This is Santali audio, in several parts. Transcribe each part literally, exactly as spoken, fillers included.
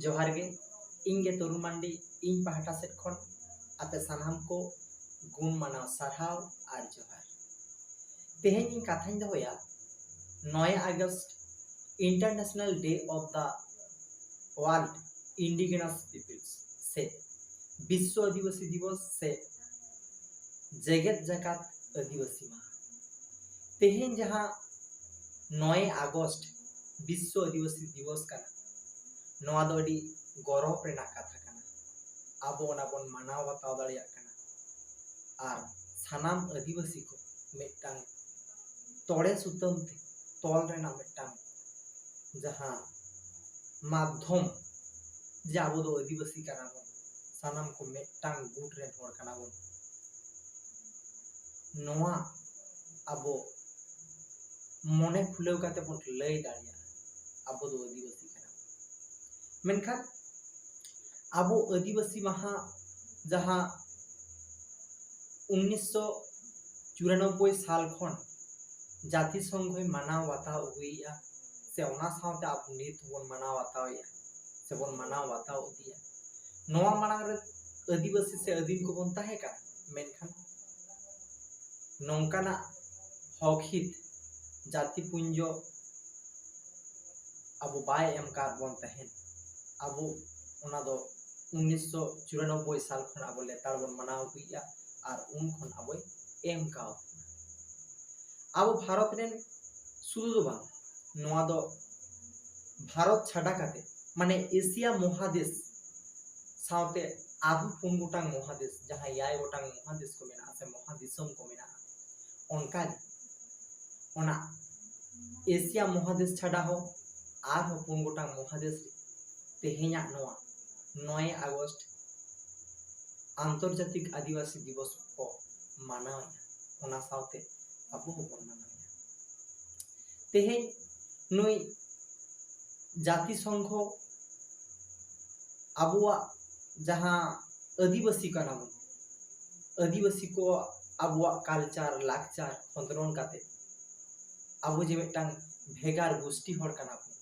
ᱡᱚᱦᱟᱨ ᱜᱮ, ᱤᱧ ᱜᱮ ᱛᱚᱨᱩᱱ ᱢᱟᱱᱰᱤ, ᱤᱧ ᱯᱟᱦᱴᱟ ᱥᱮᱫ ᱠᱷᱚᱱ ᱟᱯᱮ ᱥᱟᱱᱟᱢ ᱠᱚ ᱜᱩᱱ ᱢᱟᱱᱟᱣ ᱥᱟᱨᱦᱟᱣ ᱟᱨ ᱡᱚᱦᱟᱨ᱾ ᱛᱮᱦᱮᱧ ᱤᱧ ᱠᱟᱛᱷᱟᱧ ᱫᱚᱦᱚᱭᱟ ᱱᱚᱭ August, International Day of the World Indigenous Peoples, ᱥᱮ ᱵᱤᱥᱥᱚ ᱟᱹᱫᱤᱵᱟᱹᱥᱤ ᱫᱤᱵᱚᱥ ᱥᱮ ᱡᱮᱜᱮᱛ ᱡᱟᱠᱟᱛ ᱟᱹᱫᱤᱵᱟᱹᱥᱤ ᱢᱟᱦᱟ᱾ ᱛᱮᱦᱮᱧ ᱡᱟᱦᱟᱸ ᱱᱚᱭ ᱟᱜᱚᱥᱴ ᱵᱤᱥᱥᱚ ᱟᱹᱫᱤᱵᱟᱹᱥᱤ ᱫᱤᱵᱚᱥ ᱠᱟᱱᱟ, ᱱᱚᱣᱟ ᱫᱚ ᱟᱹᱰᱤ ᱜᱚᱨᱚᱵᱽ ᱨᱮᱱᱟᱜ ᱠᱟᱛᱷᱟ ᱠᱟᱱᱟ᱾ ᱟᱵᱚ ᱚᱱᱟ ᱵᱚᱱ ᱢᱟᱱᱟᱣ ᱵᱟᱛᱟᱣ ᱫᱟᱲᱮᱭᱟᱜ ᱠᱟᱱᱟ ᱟᱨ ᱥᱟᱱᱟᱢ ᱟᱹᱫᱤᱵᱟᱹᱥᱤ ᱠᱚ ᱢᱤᱫᱴᱟᱝ ᱛᱚᱲᱮ ᱥᱩᱛᱟᱹᱢ ᱛᱮ ᱛᱚᱞ ᱨᱮᱱᱟᱜ ᱢᱤᱫᱴᱟᱝ ᱡᱟᱦᱟᱸ ᱢᱟᱫᱽᱫᱷᱚᱢ, ᱡᱮ ᱟᱵᱚ ᱫᱚ ᱟᱹᱫᱤᱵᱟᱹᱥᱤ ᱠᱟᱱᱟ ᱵᱚᱱ, ᱥᱟᱱᱟᱢ ᱠᱚ ᱢᱤᱫᱴᱟᱝ ᱜᱩᱴ ᱨᱮᱱ ᱦᱚᱲ ᱠᱟᱱᱟ ᱵᱚᱱ, ᱱᱚᱣᱟ ᱟᱵᱚ ᱢᱚᱱᱮ ᱠᱷᱩᱞᱟᱹᱣ ᱠᱟᱛᱮ ᱵᱚᱱ ᱞᱟᱹᱭ ᱫᱟᱲᱮᱭᱟᱜᱼᱟ, ᱟᱵᱚ ᱫᱚ ᱟᱹᱫᱤᱵᱟᱹᱥᱤ ᱠᱟᱱᱟ ᱵᱚᱱ᱾ ᱢᱮᱱᱠᱷᱟᱱ ᱟᱵᱚ ᱟᱹᱫᱤᱵᱟᱹᱥᱤ ᱢᱟᱦᱟ ᱡᱟᱦᱟᱸ ᱩᱱᱤᱥᱥᱚ ᱪᱩᱨᱟᱱᱚᱵᱵᱳᱭ ᱥᱟᱞ ᱠᱷᱚᱱ ᱡᱟᱛᱤ ᱥᱚᱝᱜᱷᱚᱭ ᱢᱟᱱᱟᱣ ᱵᱟᱛᱟᱣ ᱟᱹᱜᱩᱭᱮᱫᱼᱟ, ᱥᱮ ᱚᱱᱟ ᱥᱟᱶᱛᱮ ᱟᱵᱚ ᱱᱤᱛ ᱦᱚᱸᱵᱚᱱ ᱢᱟᱱᱟᱣ ᱵᱟᱛᱟᱣᱮᱫᱼᱟ, ᱥᱮᱵᱚᱱ ᱢᱟᱱᱟᱣ ᱵᱟᱛᱟᱣ ᱤᱫᱤᱭᱟ᱾ ᱱᱚᱣᱟ ᱢᱟᱲᱟᱝ ᱨᱮ ᱟᱹᱫᱤᱵᱟᱹᱥᱤ ᱥᱮ ᱟᱹᱫᱤᱢ ᱠᱚᱵᱚᱱ ᱛᱟᱦᱮᱸ ᱠᱟᱱᱟ, ᱢᱮᱱᱠᱷᱟᱱ ᱱᱚᱝᱠᱟᱱᱟᱜ ᱦᱚᱠ ᱦᱤᱛ ᱡᱟᱹᱛᱤ ᱯᱩᱧᱡᱚ ᱟᱵᱚ ᱵᱟᱭ ᱮᱢ ᱠᱟᱫ ᱵᱚᱱ ᱛᱟᱦᱮᱸᱫ᱾ ᱟᱵᱚ ᱚᱱᱟ ᱫᱚ ᱩᱱᱤᱥᱥᱚ ᱪᱩᱨᱟᱱᱚᱵᱵᱳᱭ ᱥᱟᱞ ᱠᱷᱚᱱ ᱟᱵᱚ ᱞᱮᱛᱟᱲ ᱵᱚᱱ ᱢᱟᱱᱟᱣ ᱟᱹᱜᱩᱭᱮᱫᱼᱟ ᱟᱨ ᱩᱱ ᱠᱷᱚᱱ ᱟᱵᱚᱭ ᱮᱢ ᱠᱟᱣ ᱵᱚᱱᱟ᱾ ᱟᱵᱚ ᱵᱷᱟᱨᱚᱛ ᱨᱮᱱ ᱥᱩᱫᱷᱩ ᱫᱚ ᱵᱟᱝ, ᱱᱚᱣᱟ ᱫᱚ ᱵᱷᱟᱨᱚᱛ ᱪᱷᱟᱰᱟ ᱠᱟᱛᱮ, ᱢᱟᱱᱮ ᱮᱥᱤᱭᱟ ᱢᱚᱦᱟᱫᱮᱥ ᱥᱟᱶᱛᱮ ᱟᱨᱦᱚᱸ ᱯᱩᱱ ᱜᱚᱴᱟᱝ ᱢᱚᱦᱟᱫᱮᱥ, ᱡᱟᱦᱟᱸ ᱮᱭᱟᱭ ᱜᱚᱴᱟᱝ ᱢᱚᱦᱟᱫᱮᱥ ᱠᱚ ᱢᱮᱱᱟᱜᱼᱟ ᱥᱮ ᱢᱚᱦᱟᱫᱤᱥᱚᱢ ᱠᱚ ᱢᱮᱱᱟᱜᱼᱟ, ᱚᱱᱠᱟᱜᱮ ᱚᱱᱟ ᱮᱥᱤᱭᱟ ᱢᱚᱦᱟᱫᱮᱥ ᱪᱷᱟᱰᱟ ᱦᱚᱸ ᱟᱨᱦᱚᱸ ᱯᱩᱱ ᱜᱚᱴᱟᱝ ᱢᱚᱦᱟᱫᱮᱥ ᱨᱮ ᱛᱮᱦᱮᱧᱟᱜ ᱱᱚᱣᱟ ᱱᱚᱭ ᱟᱜᱚᱥᱴ ᱟᱱᱛᱚᱨᱡᱟᱛᱤᱠ ᱟᱹᱫᱤᱵᱟᱹᱥᱤ ᱫᱤᱵᱚᱥ ᱠᱚ ᱢᱟᱱᱟᱣᱮᱫᱼᱟ᱾ ᱚᱱᱟ ᱥᱟᱶᱛᱮ ᱟᱵᱚ ᱦᱚᱸᱵᱚᱱ ᱢᱟᱱᱟᱣᱮᱫᱼᱟ᱾ ᱛᱮᱦᱮᱧ ᱱᱩᱭ ᱡᱟᱛᱤ ᱥᱚᱝᱜᱷᱚ ᱟᱵᱚᱣᱟᱜ ᱡᱟᱦᱟᱸ ᱟᱹᱫᱤᱵᱟᱹᱥᱤ ᱠᱟᱱᱟ ᱵᱚᱱ, ᱟᱹᱫᱤᱵᱟᱹᱥᱤ ᱠᱚ ᱟᱵᱚᱣᱟᱜ ᱠᱟᱞᱪᱟᱨ, ᱞᱟᱠᱪᱟᱨ ᱠᱷᱚᱸᱫᱽᱨᱚᱱ ᱠᱟᱛᱮ ᱟᱵᱚ ᱡᱮ ᱢᱤᱫᱴᱟᱝ ᱵᱷᱮᱜᱟᱨ ᱜᱩᱥᱴᱤ ᱦᱚᱲ ᱠᱟᱱᱟ ᱵᱚᱱ,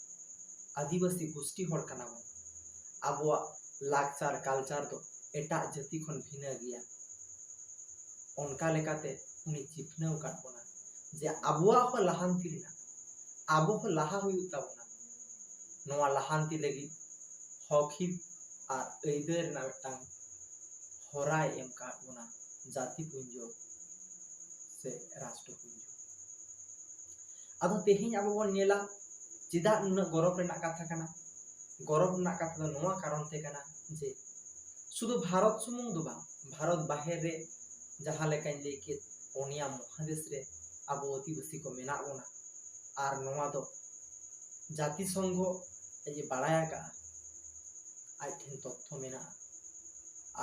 ᱟᱹᱫᱤᱵᱟᱹᱥᱤ ᱜᱩᱥᱴᱤ ᱦᱚᱲ ᱠᱟᱱᱟ ᱵᱚᱱ, ᱟᱵᱚᱣᱟᱜ ᱞᱟᱠᱪᱟᱨ ᱠᱟᱞᱪᱟᱨ ᱫᱚ ᱮᱴᱟᱜ ᱡᱟᱹᱛᱤ ᱠᱷᱚᱱ ᱵᱷᱤᱱᱟᱹ ᱜᱮᱭᱟ᱾ ᱚᱱᱠᱟ ᱞᱮᱠᱟᱛᱮ ᱩᱱᱤ ᱪᱤᱯᱱᱟᱹᱣ ᱟᱠᱟᱫ ᱵᱚᱱᱟ ᱡᱮ ᱟᱵᱚᱣᱟᱜ ᱦᱚᱸ ᱞᱟᱦᱟᱱᱛᱤ ᱨᱮᱱᱟᱜ, ᱟᱵᱚ ᱦᱚᱸ ᱞᱟᱦᱟ ᱦᱩᱭᱩᱜ ᱛᱟᱵᱚᱱᱟ᱾ ᱱᱚᱣᱟ ᱞᱟᱦᱟᱱᱛᱤ ᱞᱟᱹᱜᱤᱫ ᱦᱚᱠ ᱦᱤᱛ ᱟᱨ ᱟᱹᱭᱫᱟᱹᱨ ᱨᱮᱱᱟᱜ ᱢᱤᱫᱴᱟᱝ ᱦᱚᱨᱟᱭ ᱮᱢ ᱟᱠᱟᱫ ᱵᱚᱱᱟ ᱡᱟᱹᱛᱤ ᱯᱩᱧᱡᱚ ᱥᱮ ᱨᱟᱥᱴᱨᱚ ᱯᱩᱧᱡᱚ᱾ ᱟᱫᱚ ᱛᱮᱦᱮᱧ ᱟᱵᱚ ᱵᱚᱱ ᱧᱮᱞᱟ ᱪᱮᱫᱟᱜ ᱱᱩᱱᱟᱹᱜ ᱜᱚᱨᱚᱵᱽ ᱨᱮᱱᱟᱜ ᱠᱟᱛᱷᱟ ᱠᱟᱱᱟ᱾ ᱜᱚᱨᱚᱵᱽ ᱨᱮᱱᱟᱜ ᱠᱟᱛᱷᱟ ᱫᱚ ᱱᱚᱣᱟ ᱠᱟᱨᱚᱱ ᱛᱮ ᱠᱟᱱᱟ ᱡᱮ ᱥᱩᱫᱷᱩ ᱵᱷᱟᱨᱚᱛ ᱥᱩᱢᱩᱝ ᱫᱚ ᱵᱟᱝ, ᱵᱷᱟᱨᱚᱛ ᱵᱟᱦᱮᱨ ᱨᱮ ᱡᱟᱦᱟᱸ ᱞᱮᱠᱟᱧ ᱞᱟᱹᱭ ᱠᱮᱫ, ᱯᱩᱱᱭᱟ ᱢᱚᱦᱟᱫᱮᱥ ᱨᱮ ᱟᱵᱚ ᱟᱹᱫᱤᱵᱟᱹᱥᱤ ᱠᱚ ᱢᱮᱱᱟᱜ ᱵᱚᱱᱟ᱾ ᱟᱨ ᱱᱚᱣᱟ ᱫᱚ ᱡᱟᱹᱛᱤ ᱥᱚᱝᱜᱷᱚ ᱟᱡ ᱮ ᱵᱟᱲᱟᱭ ᱟᱠᱟᱫᱼᱟ, ᱟᱡ ᱴᱷᱮᱱ ᱛᱚᱛᱛᱷᱚ ᱢᱮᱱᱟᱜᱼᱟ᱾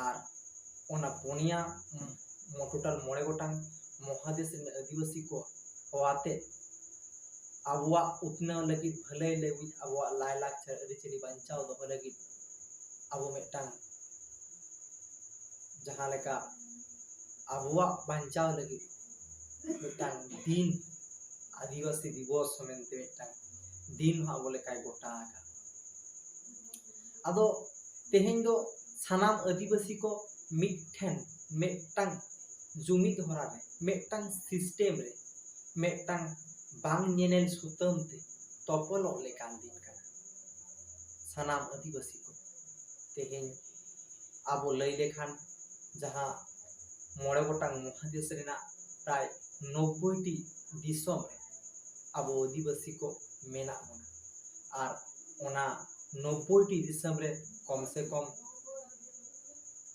ᱟᱨ ᱚᱱᱟ ᱯᱩᱱᱭᱟ ᱢᱚ-, ᱴᱳᱴᱟᱞ ᱢᱚᱬᱮ ᱜᱚᱴᱟᱝ ᱢᱚᱦᱟᱫᱮᱥ ᱨᱮᱱ ᱟᱹᱫᱤᱵᱟᱹᱥᱤ ᱠᱚ ᱦᱚᱦᱚ ᱟᱛᱮ ᱟᱵᱚᱣᱟᱜ ᱩᱛᱱᱟᱹᱣ ᱞᱟᱹᱜᱤᱫ, ᱵᱷᱟᱹᱞᱟᱹᱭ ᱞᱟᱹᱜᱤᱫ, ᱟᱵᱚᱣᱟᱜ ᱞᱟᱭᱼᱞᱟᱠᱪᱟᱨ ᱟᱹᱨᱤᱪᱟᱹᱞᱤ ᱵᱟᱧᱪᱟᱣ ᱫᱚᱦᱚ ᱞᱟᱹᱜᱤᱫ ᱟᱵᱚ ᱢᱤᱫᱴᱟᱝ ᱡᱟᱦᱟᱸ ᱞᱮᱠᱟ ᱟᱵᱚᱣᱟᱜ ᱵᱟᱧᱪᱟᱣ ᱞᱟᱹᱜᱤᱫ ᱢᱤᱫᱴᱟᱝ ᱫᱤᱱ, ᱟᱹᱫᱤᱵᱟᱹᱥᱤ ᱫᱤᱵᱚᱥ ᱢᱮᱱᱛᱮ ᱢᱤᱫᱴᱟᱝ ᱫᱤᱱ ᱦᱚᱸ ᱟᱵᱚ ᱞᱮᱠᱟᱭ ᱜᱚᱴᱟ ᱟᱠᱟᱫ᱾ ᱟᱫᱚ ᱛᱮᱦᱮᱧ ᱫᱚ ᱥᱟᱱᱟᱢ ᱟᱹᱫᱤᱵᱟᱹᱥᱤ ᱠᱚ ᱢᱤᱫᱴᱷᱮᱱ ᱢᱤᱫᱴᱟᱝ ᱡᱩᱢᱤᱫ ᱦᱚᱨᱟ ᱨᱮ, ᱢᱤᱫᱴᱟᱝ ᱥᱤᱥᱴᱮᱢ ᱨᱮ, ᱢᱤᱫᱴᱟᱝ ᱵᱟᱝ ᱧᱮᱱᱮᱞ ᱥᱩᱛᱟᱹᱢ ᱛᱮ ᱛᱚᱯᱚᱞᱚᱜ ᱞᱮᱠᱟᱱ ᱫᱤᱱ ᱠᱟᱱᱟ ᱥᱟᱱᱟᱢ ᱟᱹᱫᱤᱵᱟᱹᱥᱤ ᱠᱚ᱾ ᱛᱮᱦᱮᱧ ᱟᱵᱚ ᱞᱟᱹᱭ ᱞᱮᱠᱷᱟᱱ ᱡᱟᱦᱟᱸ ᱢᱚᱬᱮ ᱜᱚᱴᱟᱝ ᱢᱚᱦᱟᱫᱮᱥ ᱨᱮᱱᱟᱜ ᱯᱨᱟᱭ ᱱᱚᱵᱵᱳᱭ ᱴᱤ ᱫᱤᱥᱚᱢ ᱨᱮ ᱟᱵᱚ ᱟᱹᱫᱤᱵᱟᱹᱥᱤ ᱠᱚ ᱢᱮᱱᱟᱜ ᱵᱚᱱᱟ᱾ ᱟᱨ ᱚᱱᱟ ᱱᱚᱵᱵᱳᱭ ᱴᱤ ᱫᱤᱥᱚᱢ ᱨᱮ ᱠᱚᱢ ᱥᱮ ᱠᱚᱢ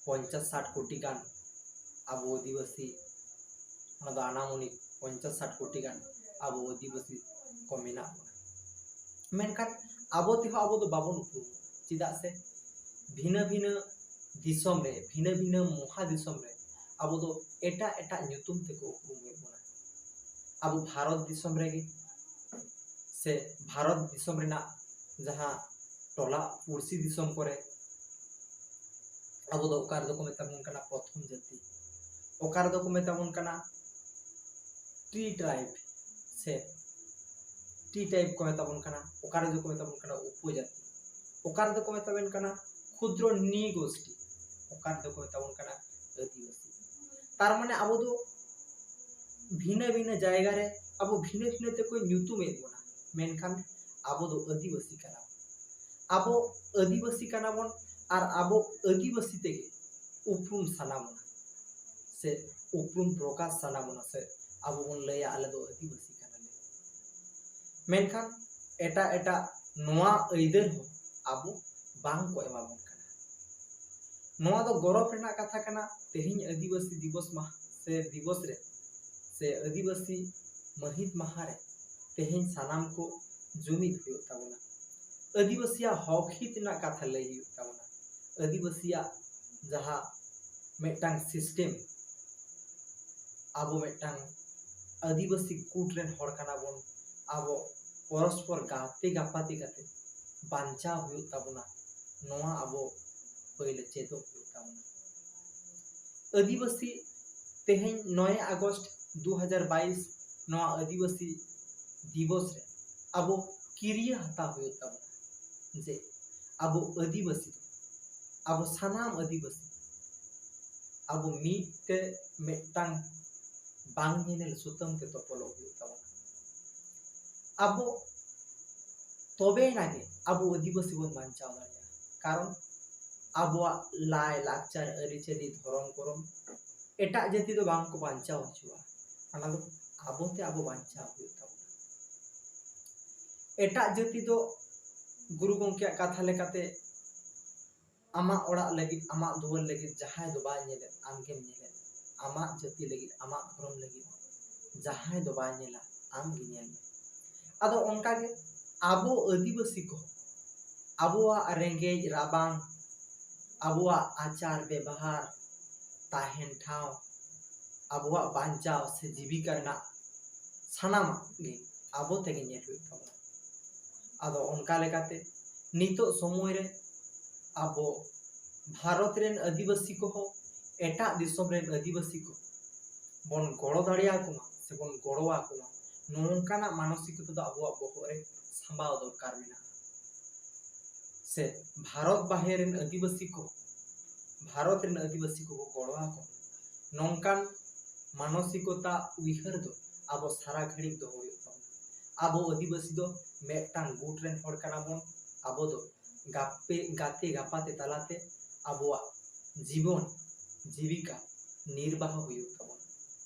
ᱯᱚᱧᱪᱟᱥ ᱥᱟᱴ ᱠᱳᱴᱤ ᱜᱟᱱ ᱟᱵᱚ ᱟᱹᱫᱤᱵᱟᱹᱥᱤ, ᱚᱱᱟ ᱫᱚ ᱟᱱᱟᱢᱩᱱᱤᱠ ᱯᱚᱧᱪᱟᱥ ᱥᱟᱴ ᱠᱳᱴᱤ ᱜᱟᱱ ᱟᱵᱚ ᱟᱹᱫᱤᱵᱟᱹᱥᱤ ᱠᱚ ᱢᱮᱱᱟᱜ ᱵᱚᱱᱟ᱾ ᱢᱮᱱᱠᱷᱟᱱ ᱟᱵᱚ ᱛᱮᱦᱚᱸ ᱟᱵᱚ ᱫᱚ ᱵᱟᱵᱚᱱ ᱩᱯᱨᱩᱢᱚᱜᱼᱟ, ᱪᱮᱫᱟᱜ ᱥᱮ ᱵᱷᱤᱱᱟᱹ ᱵᱷᱤᱱᱟᱹ ᱫᱤᱥᱚᱢ ᱨᱮ, ᱵᱷᱤᱱᱟᱹ ᱵᱷᱤᱱᱟᱹ ᱢᱚᱦᱟ ᱫᱤᱥᱚᱢ ᱨᱮ ᱟᱵᱚ ᱫᱚ ᱮᱴᱟᱜ ᱮᱴᱟᱜ ᱧᱩᱛᱩᱢ ᱛᱮᱠᱚ ᱩᱯᱨᱩᱢᱮᱫ ᱵᱚᱱᱟ᱾ ᱟᱵᱚ ᱵᱷᱟᱨᱚᱛ ᱫᱤᱥᱚᱢ ᱨᱮᱜᱮ ᱥᱮ ᱵᱷᱟᱨᱚᱛ ᱫᱤᱥᱚᱢ ᱨᱮᱱᱟᱜ ᱡᱟᱦᱟᱸ ᱴᱚᱞᱟ ᱯᱩᱲᱥᱤ ᱫᱤᱥᱚᱢ ᱠᱚᱨᱮ ᱟᱵᱚ ᱫᱚ ᱚᱠᱟ ᱨᱮᱫᱚ ᱠᱚ ᱢᱮᱛᱟ ᱵᱚᱱ ᱠᱟᱱᱟ ᱯᱨᱚᱛᱷᱚᱢ ᱡᱟᱹᱛᱤ, ᱚᱠᱟ ᱨᱮᱫᱚ ᱠᱚ ᱢᱮᱛᱟ ᱵᱚᱱ ᱠᱟᱱᱟ ᱴᱨᱤ ᱴᱨᱟᱭᱤᱵᱽ ᱥᱮ ᱴᱨᱤ ᱴᱨᱟᱭᱤᱵᱽ ᱠᱚ ᱢᱮᱛᱟ ᱵᱚᱱ ᱠᱟᱱᱟ, ᱚᱠᱟ ᱨᱮᱫᱚ ᱠᱚ ᱢᱮᱛᱟ ᱵᱚᱱ ᱠᱟᱱᱟ ᱩᱯᱚᱡᱟᱹᱛᱤ᱾ ᱚᱠᱟ ᱨᱮᱫᱚ ᱠᱚ ᱢᱮᱛᱟᱵᱚᱱ ᱠᱟᱱᱟ ᱠᱷᱩᱫᱨᱚ ᱱᱤᱜᱳᱥᱴᱤ, ᱚᱠᱟ ᱨᱮᱫᱚ ᱠᱚ ᱢᱮᱛᱟᱵᱚᱱ ᱠᱟᱱᱟ ᱟᱹᱫᱤᱵᱟᱹᱥᱤ᱾ ᱛᱟᱨ ᱢᱟᱱᱮ ᱟᱵᱚ ᱫᱚ ᱵᱷᱤᱱᱟᱹ ᱵᱷᱤᱱᱟᱹ ᱡᱟᱭᱜᱟ ᱨᱮ ᱟᱵᱚ ᱵᱷᱤᱱᱟᱹ ᱵᱷᱤᱱᱟᱹ ᱛᱮᱠᱚ ᱧᱩᱛᱩᱢᱮᱫ ᱵᱚᱱᱟ, ᱢᱮᱱᱠᱷᱟᱱ ᱟᱵᱚ ᱫᱚ ᱟᱹᱫᱤᱵᱟᱹᱥᱤ ᱠᱟᱱᱟ ᱵᱚᱱ᱾ ᱟᱵᱚ ᱟᱹᱫᱤᱵᱟᱹᱥᱤ ᱠᱟᱱᱟ ᱵᱚᱱ ᱟᱨ ᱟᱵᱚ ᱟᱹᱫᱤᱵᱟᱹᱥᱤ ᱛᱮᱜᱮ ᱩᱯᱨᱩᱢ ᱥᱟᱱᱟ ᱵᱚᱱᱟ ᱥᱮ ᱩᱯᱨᱩᱢ ᱯᱨᱚᱠᱟᱥ ᱥᱟᱱᱟ ᱵᱚᱱᱟ ᱥᱮ ᱟᱵᱚ ᱵᱚᱱ ᱞᱟᱹᱭᱟ ᱟᱞᱮ ᱫᱚ ᱟᱹᱫᱤᱵᱟᱹᱥᱤ ᱠᱟᱱᱟᱞᱮ᱾ ᱢᱮᱱᱠᱷᱟᱱ ᱮᱴᱟᱜ ᱮᱴᱟᱜ ᱱᱚᱣᱟ ᱟᱹᱭᱫᱟᱹᱨ ᱦᱚᱸ ᱟᱵᱚ ᱵᱟᱝ ᱠᱚ ᱮᱢᱟ ᱵᱚᱱ ᱠᱟᱱᱟ᱾ ᱱᱚᱣᱟ ᱫᱚ ᱜᱚᱨᱚᱵᱽ ᱨᱮᱱᱟᱜ ᱠᱟᱛᱷᱟ ᱠᱟᱱᱟ᱾ ᱛᱮᱦᱮᱧ ᱟᱹᱫᱤᱵᱟᱹᱥᱤ ᱫᱤᱵᱚᱥ ᱢᱟᱦᱟ ᱥᱮ ᱫᱤᱵᱚᱥ ᱨᱮ ᱥᱮ ᱟᱹᱫᱤᱵᱟᱹᱥᱤ ᱢᱟᱹᱦᱤᱛ ᱢᱟᱦᱟ ᱨᱮ ᱛᱮᱦᱮᱧ ᱥᱟᱱᱟᱢ ᱠᱚ ᱡᱩᱢᱤᱫ ᱦᱩᱭᱩᱜ ᱛᱟᱵᱚᱱᱟ᱾ ᱟᱹᱫᱤᱵᱟᱹᱥᱤᱭᱟᱜ ᱦᱚᱠ ᱦᱤᱛ ᱨᱮᱱᱟᱜ ᱠᱟᱛᱷᱟ ᱞᱟᱹᱭ ᱦᱩᱭᱩᱜ ᱛᱟᱵᱚᱱᱟ᱾ ᱟᱹᱫᱤᱵᱟᱹᱥᱤᱭᱟᱜ ᱡᱟᱦᱟᱸ ᱢᱤᱫᱴᱟᱝ ᱥᱤᱥᱴᱮᱢ, ᱟᱵᱚ ᱢᱤᱫᱴᱟᱝ ᱟᱹᱫᱤᱵᱟᱹᱥᱤ ᱜᱩᱴ ᱨᱮᱱ ᱦᱚᱲ ᱠᱟᱱᱟ ᱵᱚᱱ, ᱟᱵᱚ ᱯᱚᱨᱚᱥᱯᱚᱨ ᱜᱟᱛᱮ ᱜᱟᱯᱟᱛᱮ ᱠᱟᱛᱮ ᱵᱟᱧᱪᱟᱣ ᱦᱩᱭᱩᱜ ᱛᱟᱵᱚᱱᱟ᱾ ᱱᱚᱣᱟ ᱟᱵᱚ ᱯᱟᱹᱭᱞᱟᱹ ᱪᱮᱫᱚᱜ ᱦᱩᱭᱩᱜ ᱛᱟᱵᱚᱱᱟ᱾ ᱟᱹᱫᱤᱵᱟᱹᱥᱤ ᱛᱮᱦᱮᱧ ᱱᱚᱭ ᱟᱜᱚᱥᱴ ᱫᱩ ᱦᱟᱡᱟᱨ ᱵᱟᱭᱤᱥ ᱱᱚᱣᱟ ᱟᱹᱫᱤᱵᱟᱹᱥᱤ ᱫᱤᱵᱚᱥ ᱨᱮ ᱟᱵᱚ ᱠᱤᱨᱤᱭᱟᱹ ᱦᱟᱛᱟᱣ ᱦᱩᱭᱩᱜ ᱛᱟᱵᱚᱱᱟ ᱡᱮ ᱟᱵᱚ ᱟᱹᱫᱤᱵᱟᱹᱥᱤ ᱫᱚ, ᱟᱵᱚ ᱥᱟᱱᱟᱢ ᱟᱹᱫᱤᱵᱟᱹᱥᱤ ᱟᱵᱚ ᱢᱤᱫ ᱛᱮ ᱢᱤᱫᱴᱟᱝ ᱵᱟᱝ ᱧᱮᱧᱮᱞ ᱥᱩᱛᱟᱹᱢ ᱛᱮ ᱛᱚᱯᱚᱞᱚᱜ ᱦᱩᱭᱩᱜ ᱛᱟᱵᱚᱱᱟ᱾ ᱟᱵᱚ ᱛᱚᱵᱮᱭᱮᱱᱟ ᱜᱮ ᱟᱵᱚ ᱟᱹᱫᱤᱵᱟᱹᱥᱤ ᱵᱚᱱ ᱵᱟᱧᱪᱟᱣ ᱫᱟᱲᱮᱭᱟᱜᱼᱟ᱾ ᱠᱟᱨᱚᱱ ᱟᱵᱚᱣᱟᱜ ᱞᱟᱭ ᱞᱟᱠᱪᱟᱨ, ᱟᱹᱨᱤᱪᱟᱹᱞᱤ, ᱫᱷᱚᱨᱚᱢ ᱠᱚᱨᱚᱢ ᱮᱴᱟᱜ ᱡᱟᱹᱛᱤ ᱫᱚ ᱵᱟᱝ ᱠᱚ ᱵᱟᱧᱪᱟᱣ ᱦᱚᱪᱚᱣᱟᱜᱼᱟ᱾ ᱚᱱᱟ ᱫᱚ ᱟᱵᱚᱛᱮ ᱟᱵᱚ ᱵᱟᱧᱪᱟᱣ ᱦᱩᱭᱩᱜ ᱛᱟᱵᱚᱱᱟ᱾ ᱮᱴᱟᱜ ᱡᱟᱹᱛᱤ ᱫᱚ ᱜᱩᱨᱩ ᱜᱚᱢᱠᱮᱭᱟᱜ ᱠᱟᱛᱷᱟ ᱞᱮᱠᱟᱛᱮ ᱟᱢᱟᱜ ᱚᱲᱟᱜ ᱞᱟᱹᱜᱤᱫ, ᱟᱢᱟᱜ ᱫᱩᱣᱟᱹᱨ ᱞᱟᱹᱜᱤᱫ ᱡᱟᱦᱟᱸᱭ ᱫᱚ ᱵᱟᱭ ᱧᱮᱞᱮᱫ, ᱟᱢ ᱜᱮᱢ ᱧᱮᱞᱮᱫ᱾ ᱟᱢᱟᱜ ᱡᱟᱹᱛᱤ ᱞᱟᱹᱜᱤᱫ, ᱟᱢᱟᱜ ᱫᱷᱚᱨᱚᱢ ᱞᱟᱹᱜᱤᱫ ᱡᱟᱦᱟᱸᱭ ᱫᱚ ᱵᱟᱭ ᱧᱮᱞᱟ, ᱟᱢ ᱜᱮ ᱧᱮᱞ ᱢᱮ᱾ ᱟᱫᱚ ᱚᱱᱠᱟᱜᱮ ᱟᱵᱚ ᱟᱹᱫᱤᱵᱟᱹᱥᱤ ᱠᱚ ᱟᱵᱚᱣᱟᱜ ᱨᱮᱸᱜᱮᱡ ᱨᱟᱵᱟᱝ, ᱟᱵᱚᱣᱟᱜ ᱟᱪᱟᱨ ᱵᱮᱵᱚᱦᱟᱨ, ᱛᱟᱦᱮᱱ ᱴᱷᱟᱶ, ᱟᱵᱚᱣᱟᱜ ᱵᱟᱧᱪᱟᱣ ᱥᱮ ᱡᱤᱵᱤᱠᱟ ᱨᱮᱱᱟᱜ ᱥᱟᱱᱟᱢᱟᱜ ᱜᱮ ᱟᱵᱚ ᱛᱮᱜᱮ ᱧᱮᱞ ᱦᱩᱭᱩᱜ ᱛᱟᱵᱚᱱᱟ᱾ ᱟᱫᱚ ᱚᱱᱠᱟ ᱞᱮᱠᱟᱛᱮ ᱱᱤᱛᱚᱜ ᱥᱚᱢᱚᱭ ᱨᱮ ᱟᱵᱚ ᱵᱷᱟᱨᱚᱛ ᱨᱮᱱ ᱟᱹᱫᱤᱵᱟᱹᱥᱤ ᱠᱚᱦᱚᱸ ᱮᱴᱟᱜ ᱫᱤᱥᱚᱢ ᱨᱮᱱ ᱟᱹᱫᱤᱵᱟᱹᱥᱤ ᱠᱚ ᱵᱚᱱ ᱜᱚᱲᱚ ᱫᱟᱲᱮᱭᱟᱠᱚ ᱢᱟ ᱥᱮᱵᱚᱱ ᱜᱚᱲᱚ ᱟᱠᱚ ᱢᱟ, ᱱᱚᱝᱠᱟᱱᱟᱜ ᱢᱟᱱᱚᱥᱤᱠᱚᱛᱟ ᱫᱚ ᱟᱵᱚᱣᱟᱜ ᱵᱚᱦᱚᱜ ᱨᱮ ᱥᱟᱢᱵᱟᱣ ᱫᱚᱨᱠᱟᱨ ᱢᱮᱱᱟᱜᱼᱟ᱾ ᱥᱮ ᱵᱷᱟᱨᱚᱛ ᱵᱟᱦᱮᱨ ᱨᱮᱱ ᱟᱹᱫᱤᱵᱟᱹᱥᱤ ᱠᱚ, ᱵᱷᱟᱨᱚᱛ ᱨᱮᱱ ᱟᱹᱫᱤᱵᱟᱹᱥᱤ ᱠᱚᱠᱚ ᱜᱚᱲᱚ ᱟᱠᱚ, ᱱᱚᱝᱠᱟᱱ ᱢᱟᱱᱚᱥᱤᱠᱚᱛᱟ ᱩᱭᱦᱟᱹᱨ ᱫᱚ ᱟᱵᱚ ᱥᱟᱨᱟ ᱜᱷᱟᱹᱲᱤᱡ ᱫᱚᱦᱚ ᱦᱩᱭᱩᱜ ᱛᱟᱵᱚᱱᱟ᱾ ᱟᱵᱚ ᱟᱹᱫᱤᱵᱟᱹᱥᱤ ᱫᱚ ᱢᱤᱫᱴᱟᱝ ᱜᱩᱴ ᱨᱮᱱ ᱦᱚᱲ ᱠᱟᱱᱟ ᱵᱚᱱ᱾ ᱟᱵᱚ ᱫᱚ ᱜᱟᱯᱮ ᱜᱟᱛᱮ ᱜᱟᱯᱟᱛᱮ ᱛᱟᱞᱟᱛᱮ ᱟᱵᱚᱣᱟᱜ ᱡᱤᱵᱚᱱ ᱡᱤᱵᱤᱠᱟ ᱱᱤᱨᱵᱟᱦᱚ ᱦᱩᱭᱩᱜ ᱛᱟᱵᱚᱱᱟ,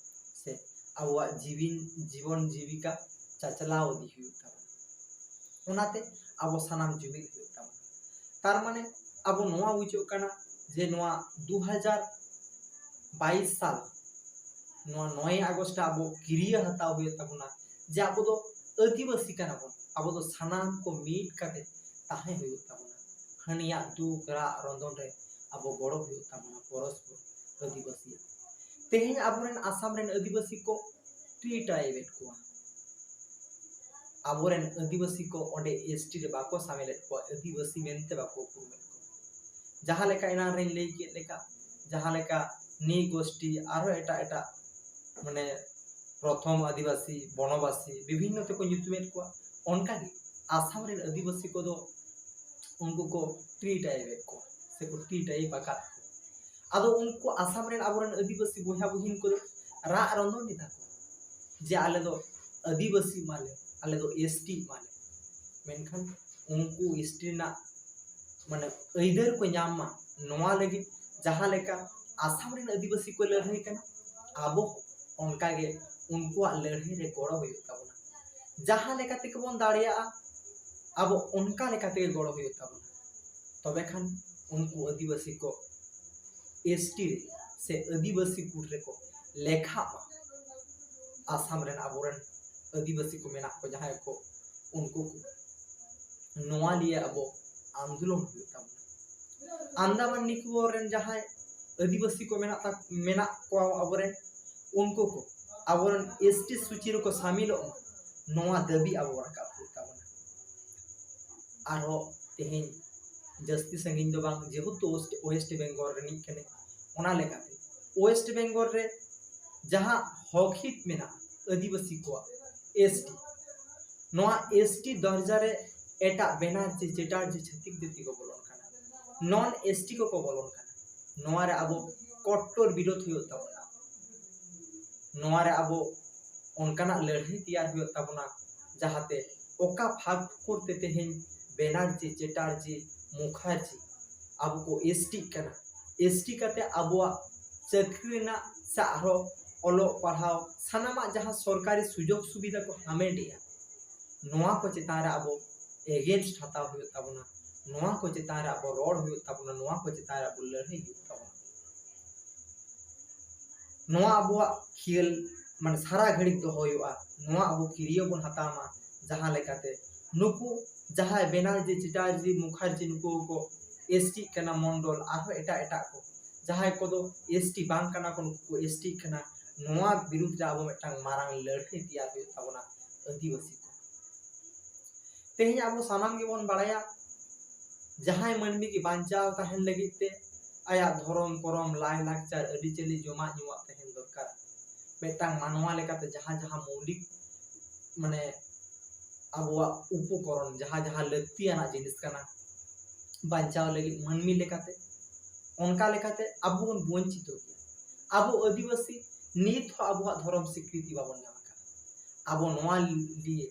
ᱥᱮ ᱟᱵᱚᱣᱟᱜ ᱡᱤᱵᱤᱱ ᱡᱤᱵᱚᱱ ᱡᱤᱵᱤᱠᱟ ᱪᱟᱪᱞᱟᱣ ᱤᱫᱤ ᱦᱩᱭᱩᱜ ᱛᱟᱵᱚᱱᱟ᱾ ᱚᱱᱟᱛᱮ ᱟᱵᱚ ᱥᱟᱱᱟᱢ ᱡᱩᱢᱤᱫ ᱦᱩᱭᱩᱜ ᱛᱟᱵᱚᱱᱟ᱾ ᱛᱟᱨ ᱢᱟᱱᱮ ᱟᱵᱚ ᱱᱚᱣᱟ ᱵᱩᱡᱷᱟᱹᱜ ᱠᱟᱱᱟ ᱡᱮ ᱱᱚᱣᱟ ᱫᱩ ᱦᱟᱡᱟᱨ ᱵᱟᱭᱤᱥ ᱥᱟᱞ, ᱱᱚᱣᱟ ᱱᱚᱭᱮ ᱟᱜᱚᱥᱴ ᱨᱮ ᱟᱵᱚ ᱠᱤᱨᱤᱭᱟᱹ ᱦᱟᱛᱟᱣ ᱦᱩᱭᱩᱜ ᱛᱟᱵᱚᱱᱟ ᱡᱮ ᱟᱵᱚ ᱫᱚ ᱟᱹᱫᱤᱵᱟᱹᱥᱤ ᱠᱟᱱᱟ ᱵᱚᱱ, ᱟᱵᱚ ᱫᱚ ᱥᱟᱱᱟᱢ ᱠᱚ ᱢᱤᱫ ᱠᱟᱛᱮ ᱛᱟᱦᱮᱸ ᱦᱩᱭᱩᱜ ᱛᱟᱵᱚᱱᱟ᱾ ᱦᱟᱹᱱᱤᱭᱟᱜ ᱫᱩᱠ ᱨᱟᱜ ᱨᱚᱸᱫᱚᱱ ᱨᱮ ᱟᱵᱚ ᱜᱚᱲᱚ ᱦᱩᱭᱩᱜ ᱛᱟᱵᱚᱱᱟ ᱯᱚᱨᱚᱥᱯᱚᱨ ᱟᱹᱫᱤᱵᱟᱹᱥᱤᱭᱟᱜ᱾ ᱛᱮᱦᱮᱧ ᱟᱵᱚᱨᱮᱱ ᱟᱥᱟᱢ ᱨᱮᱱ ᱟᱹᱫᱤᱵᱟᱹᱥᱤ ᱠᱚ ᱴᱨᱤ ᱴᱨᱟᱭᱤᱵᱮᱫ ᱠᱚᱣᱟ᱾ ᱟᱵᱚᱨᱮᱱ ᱟᱹᱫᱤᱵᱟᱹᱥᱤ ᱠᱚ ᱚᱸᱰᱮ ᱮᱥᱴᱤ ᱨᱮ ᱵᱟᱠᱚ ᱥᱟᱢᱮᱞᱮᱫ ᱠᱚᱣᱟ, ᱟᱹᱫᱤᱵᱟᱹᱥᱤ ᱢᱮᱱᱛᱮ ᱵᱟᱠᱚ ᱩᱯᱨᱩᱢᱮᱫ ᱠᱚᱣᱟ᱾ ᱡᱟᱦᱟᱸ ᱞᱮᱠᱟ ᱮᱱᱟᱝ ᱨᱮᱧ ᱞᱟᱹᱭ ᱠᱮᱫ ᱞᱮᱠᱟ, ᱡᱟᱦᱟᱸ ᱞᱮᱠᱟ ᱱᱤ ᱜᱳᱥᱴᱤ, ᱟᱨᱦᱚᱸ ᱮᱴᱟᱜ ᱮᱴᱟᱜ, ᱢᱟᱱᱮ, ᱯᱨᱚᱛᱷᱚᱢ ᱟᱹᱫᱤᱵᱟᱹᱥᱤ, ᱵᱚᱱᱚᱵᱟᱥᱤ, ᱵᱤᱵᱷᱤᱱᱱᱚ ᱛᱮᱠᱚ ᱧᱩᱛᱩᱢᱮᱫ ᱠᱚᱣᱟ, ᱚᱱᱠᱟᱜᱮ ᱟᱥᱟᱢ ᱨᱮᱱ ᱟᱹᱫᱤᱵᱟᱹᱥᱤ ᱠᱚᱫᱚ ᱩᱱᱠᱩ ᱠᱚ ᱴᱨᱤ ᱴᱨᱟᱭᱤᱵᱮᱫ ᱠᱚᱣᱟ ᱥᱮ ᱠᱚ ᱴᱨᱤ ᱴᱨᱟᱭᱤᱵ ᱟᱠᱟᱫ ᱠᱚᱣᱟ᱾ ᱟᱫᱚ ᱩᱱᱠᱩ ᱟᱥᱟᱢ ᱨᱮᱱ ᱟᱵᱚᱨᱮᱱ ᱟᱹᱫᱤᱵᱟᱹᱥᱤ ᱵᱚᱭᱦᱟ ᱵᱩᱦᱤᱱ ᱠᱚᱫᱚ ᱨᱟᱜ ᱨᱚᱸᱫᱚᱱ ᱮᱫᱟ ᱠᱚ ᱡᱮ ᱟᱞᱮ ᱫᱚ ᱟᱹᱫᱤᱵᱟᱹᱥᱤ ᱢᱟᱞᱮ, ᱟᱞᱮ ᱫᱚ ᱮᱥᱴᱤ ᱢᱟᱞᱮ᱾ ᱢᱮᱱᱠᱷᱟᱱ ᱩᱱᱠᱩ ᱮᱥᱴᱤ ᱨᱮᱱᱟᱜ, ᱢᱟᱱᱮ, ᱟᱹᱭᱫᱟᱹᱨ ᱠᱚ ᱧᱟᱢ ᱢᱟ, ᱱᱚᱣᱟ ᱞᱟᱹᱜᱤᱫ ᱡᱟᱦᱟᱸ ᱞᱮᱠᱟ ᱟᱥᱟᱢ ᱨᱮᱱ ᱟᱹᱫᱤᱵᱟᱹᱥᱤ ᱠᱚ ᱞᱟᱹᱲᱦᱟᱹᱭ ᱠᱟᱱᱟ, ᱟᱵᱚ ᱦᱚᱸ ᱚᱱᱠᱟᱜᱮ ᱩᱱᱠᱩᱣᱟᱜ ᱞᱟᱹᱲᱦᱟᱹᱭ ᱨᱮ ᱜᱚᱲᱚ ᱦᱩᱭᱩᱜ ᱛᱟᱵᱚᱱᱟ᱾ ᱡᱟᱦᱟᱸ ᱞᱮᱠᱟ ᱛᱮᱜᱮ ᱵᱚᱱ ᱫᱟᱲᱮᱭᱟᱜᱼᱟ, ᱟᱵᱚ ᱚᱱᱠᱟ ᱞᱮᱠᱟ ᱛᱮᱜᱮ ᱜᱚᱲᱚ ᱦᱩᱭᱩᱜ ᱛᱟᱵᱚᱱᱟ᱾ ᱛᱚᱵᱮ ᱠᱷᱟᱱ ᱩᱱᱠᱩ ᱟᱹᱫᱤᱵᱟᱹᱥᱤ ᱠᱚ ᱮᱥᱴᱤ ᱨᱮ ᱥᱮ ᱟᱹᱫᱤᱵᱟᱹᱥᱤ ᱜᱩᱴ ᱨᱮᱠᱚ ᱞᱮᱠᱷᱟᱜ ᱢᱟ᱾ ᱟᱥᱟᱢ ᱨᱮᱱ ᱟᱵᱚᱨᱮᱱ ᱟᱹᱫᱤᱵᱟᱹᱥᱤ ᱠᱚ ᱢᱮᱱᱟᱜ ᱠᱚ ᱡᱟᱦᱟᱸᱭ ᱠᱚ, ᱩᱱᱠᱩ ᱠᱚ ᱱᱚᱣᱟ ᱞᱤᱭᱮ ᱟᱵᱚ ᱟᱱᱫᱳᱞᱚᱱ ᱦᱩᱭᱩᱜ ᱛᱟᱵᱚᱱᱟ᱾ ᱟᱱᱫᱟᱢᱟᱱ ᱱᱤᱠᱳᱵᱚᱨ ᱨᱮᱱ ᱡᱟᱦᱟᱸᱭ ᱟᱹᱫᱤᱵᱟᱹᱥᱤ ᱠᱚ ᱢᱮᱱᱟᱜ ᱛᱟ-, ᱢᱮᱱᱟᱜ ᱠᱚᱣᱟ ᱟᱵᱚᱨᱮᱱ, ᱩᱱᱠᱩ ᱠᱚ ᱟᱵᱚᱨᱮᱱ ᱮᱥᱴᱤ ᱥᱩᱪᱤ ᱨᱮᱠᱚ ᱥᱟᱢᱤᱞᱚᱜ ᱢᱟ, ᱱᱚᱣᱟ ᱫᱟᱹᱵᱤ ᱟᱵᱚ ᱨᱟᱠᱟᱵ ᱦᱩᱭᱩᱜ ᱛᱟᱵᱚᱱᱟ᱾ ᱟᱨᱦᱚᱸ ᱛᱮᱦᱮᱧ ᱡᱟᱹᱥᱛᱤ ᱥᱟᱺᱜᱤᱧ ᱫᱚ ᱵᱟᱝ, ᱡᱮᱦᱮᱛᱩ ᱳᱭᱮᱥᱴ, ᱳᱭᱮᱥᱴ ᱵᱮᱝᱜᱚᱞ ᱨᱤᱱᱤᱡ ᱠᱟᱹᱱᱟᱹᱧ, ᱚᱱᱟ ᱞᱮᱠᱟᱛᱮ ᱳᱭᱮᱥᱴ ᱵᱮᱝᱜᱚᱞ ᱨᱮ ᱡᱟᱦᱟᱸ ᱦᱚᱠ ᱦᱤᱛ ᱢᱮᱱᱟᱜᱼᱟ ᱟᱹᱫᱤᱵᱟᱹᱥᱤ ᱠᱚᱣᱟᱜ, ᱮᱥᱴᱤ, ᱱᱚᱣᱟ ᱮᱥᱴᱤ ᱫᱚᱨᱡᱟ ᱨᱮ ᱮᱴᱟᱜ ᱵᱮᱱᱟᱨᱡᱤ, ᱪᱮᱴᱟᱨᱡᱤ, ᱪᱷᱟᱹᱛᱤᱠ ᱡᱟᱹᱛᱤ ᱠᱚ ᱵᱚᱞᱚᱱ ᱠᱟᱱᱟ, ᱱᱚᱱ ᱮᱥᱴᱤ ᱠᱚᱠᱚ ᱵᱚᱞᱚᱱ ᱠᱟᱱᱟ᱾ ᱱᱚᱣᱟ ᱨᱮ ᱟᱵᱚ ᱠᱚᱴᱴᱚᱨ ᱵᱤᱨᱳᱫᱷ ᱦᱩᱭᱩᱜ ᱛᱟᱵᱚᱱᱟ᱾ ᱱᱚᱣᱟ ᱨᱮ ᱟᱵᱚ ᱚᱱᱠᱟᱱᱟᱜ ᱞᱟᱹᱲᱦᱟᱹᱭ ᱛᱮᱭᱟᱨ ᱦᱩᱭᱩᱜ ᱛᱟᱵᱚᱱᱟ, ᱡᱟᱦᱟᱸᱛᱮ ᱚᱠᱟ ᱯᱷᱟᱸᱠ ᱯᱷᱩᱠᱩᱨ ᱛᱮ ᱛᱮᱦᱮᱧ ᱵᱮᱱᱟᱨᱡᱤ, ᱪᱮᱴᱟᱨᱡᱤ, ᱢᱩᱠᱷᱟᱨᱡᱤ ᱟᱵᱚ ᱠᱚ ᱮᱥᱴᱤᱜ ᱠᱟᱱᱟ, ᱮᱥᱴᱤ ᱠᱟᱛᱮ ᱟᱵᱚᱣᱟᱜ ᱪᱟᱹᱠᱨᱤ ᱨᱮᱱᱟᱜ ᱥᱮ ᱟᱨᱦᱚᱸ ᱚᱞᱚᱜ ᱯᱟᱲᱦᱟᱣ ᱥᱟᱱᱟᱢᱟᱜ ᱡᱟᱦᱟᱸ ᱥᱚᱨᱠᱟᱨᱤ ᱥᱩᱡᱳᱜᱽ ᱥᱩᱵᱤᱫᱷᱟ ᱠᱚ ᱦᱟᱢᱮᱴᱮᱜᱼᱟ, ᱱᱚᱣᱟ ᱠᱚ ᱪᱮᱛᱟᱱ ᱨᱮ ᱟᱵᱚ ᱮᱜᱮᱱᱥᱴ ᱦᱟᱛᱟᱣ ᱦᱩᱭᱩᱜ ᱛᱟᱵᱚᱱᱟ, ᱱᱚᱣᱟ ᱠᱚ ᱪᱮᱛᱟᱱ ᱨᱮ ᱟᱵᱚ ᱨᱚᱲ ᱦᱩᱭᱩᱜ ᱛᱟᱵᱚᱱᱟ, ᱱᱚᱣᱟ ᱠᱚ ᱪᱮᱛᱟᱱ ᱨᱮ ᱟᱵᱚ ᱞᱟᱹᱲᱦᱟᱹᱭ ᱦᱩᱭᱩᱜ ᱛᱟᱵᱚᱱᱟ᱾ ᱱᱚᱣᱟ ᱟᱵᱚᱣᱟᱜ ᱠᱷᱮᱞ ᱢᱟᱱᱮ ᱥᱟᱨᱟ ᱜᱷᱟᱹᱲᱤᱡ ᱫᱚᱦᱚ ᱦᱩᱭᱩᱜᱼᱟ᱾ ᱱᱚᱣᱟ ᱟᱵᱚ ᱠᱤᱨᱭᱟᱹ ᱵᱚᱱ ᱦᱟᱛᱟᱣ ᱢᱟ, ᱡᱟᱦᱟᱸ ᱞᱮᱠᱟᱛᱮ ᱱᱩᱠᱩ ᱡᱟᱦᱟᱸᱭ ᱵᱮᱱᱟᱨᱡᱤ, ᱪᱮᱴᱟᱨᱡᱤ, ᱢᱩᱠᱷᱟᱨᱡᱤ ᱱᱩᱠᱩ ᱠᱚ ᱮᱥᱴᱤᱜ ᱠᱟᱱᱟ, ᱢᱚᱱᱰᱚᱞ ᱟᱨᱦᱚᱸ ᱮᱴᱟᱜ ᱮᱴᱟᱜ ᱠᱚ, ᱡᱟᱦᱟᱸᱭ ᱠᱚᱫᱚ ᱮᱥᱴᱤ ᱵᱟᱝ ᱠᱟᱱᱟ ᱠᱚ, ᱱᱩᱠᱩ ᱠᱚ ᱮᱥᱴᱤᱜ ᱠᱟᱱᱟ᱾ ᱱᱚᱣᱟ ᱵᱤᱨᱩᱫᱷ ᱨᱮ ᱟᱵᱚ ᱢᱤᱫᱴᱟᱝ ᱢᱟᱨᱟᱝ ᱞᱟᱹᱲᱦᱟᱹᱭ ᱛᱮᱭᱟᱨ ᱦᱩᱭᱩᱜ ᱛᱟᱵᱚᱱᱟ ᱟᱹᱫᱤᱵᱟᱹᱥᱤ ᱠᱚ᱾ ᱛᱮᱦᱮᱧ ᱟᱵᱚ ᱥᱟᱱᱟᱢ ᱜᱮᱵᱚᱱ ᱵᱟᱲᱟᱭᱟ, ᱡᱟᱦᱟᱸᱭ ᱢᱟᱹᱱᱢᱤ ᱜᱮ ᱵᱟᱧᱪᱟᱣ ᱛᱟᱦᱮᱱ ᱞᱟᱹᱜᱤᱫ ᱛᱮ ᱟᱭᱟᱜ ᱫᱷᱚᱨᱚᱢ, ᱠᱚᱨᱚᱢ, ᱞᱟᱭ, ᱞᱟᱠᱪᱟᱨ, ᱟᱹᱨᱤᱪᱟᱹᱞᱤ, ᱡᱚᱢᱟᱜ ᱧᱩᱣᱟᱜ ᱛᱟᱦᱮᱱ ᱫᱚᱨᱠᱟᱨ᱾ ᱢᱤᱫᱴᱟᱝ ᱢᱟᱱᱣᱟ ᱞᱮᱠᱟᱛᱮ ᱡᱟᱦᱟᱸ ᱡᱟᱦᱟᱸ ᱢᱳᱣᱞᱤᱠ ᱢᱟᱱᱮ ᱟᱵᱚᱣᱟᱜ ᱩᱯᱚᱠᱚᱨᱚᱱ, ᱡᱟᱦᱟᱸ ᱡᱟᱦᱟᱸ ᱞᱟᱹᱠᱛᱤᱭᱟᱱᱟᱜ ᱡᱤᱱᱤᱥ ᱠᱟᱱᱟ ᱵᱟᱧᱪᱟᱣ ᱞᱟᱹᱜᱤᱫ ᱢᱟᱹᱱᱢᱤ ᱞᱮᱠᱟᱛᱮ, ᱚᱱᱠᱟ ᱞᱮᱠᱟᱛᱮ ᱟᱵᱚ ᱵᱚᱱ ᱵᱚᱧᱪᱤᱛᱚ ᱜᱮᱭᱟ᱾ ᱟᱵᱚ ᱟᱹᱫᱤᱵᱟᱹᱥᱤ ᱱᱤᱛ ᱦᱚᱸ ᱟᱵᱚᱣᱟᱜ ᱫᱷᱚᱨᱚᱢ ᱥᱤᱠᱨᱤᱛᱤ ᱵᱟᱵᱚᱱ ᱧᱟᱢ ᱟᱠᱟᱫᱟ᱾ ᱟᱵᱚ ᱱᱚᱣᱟ ᱞᱤᱭᱮ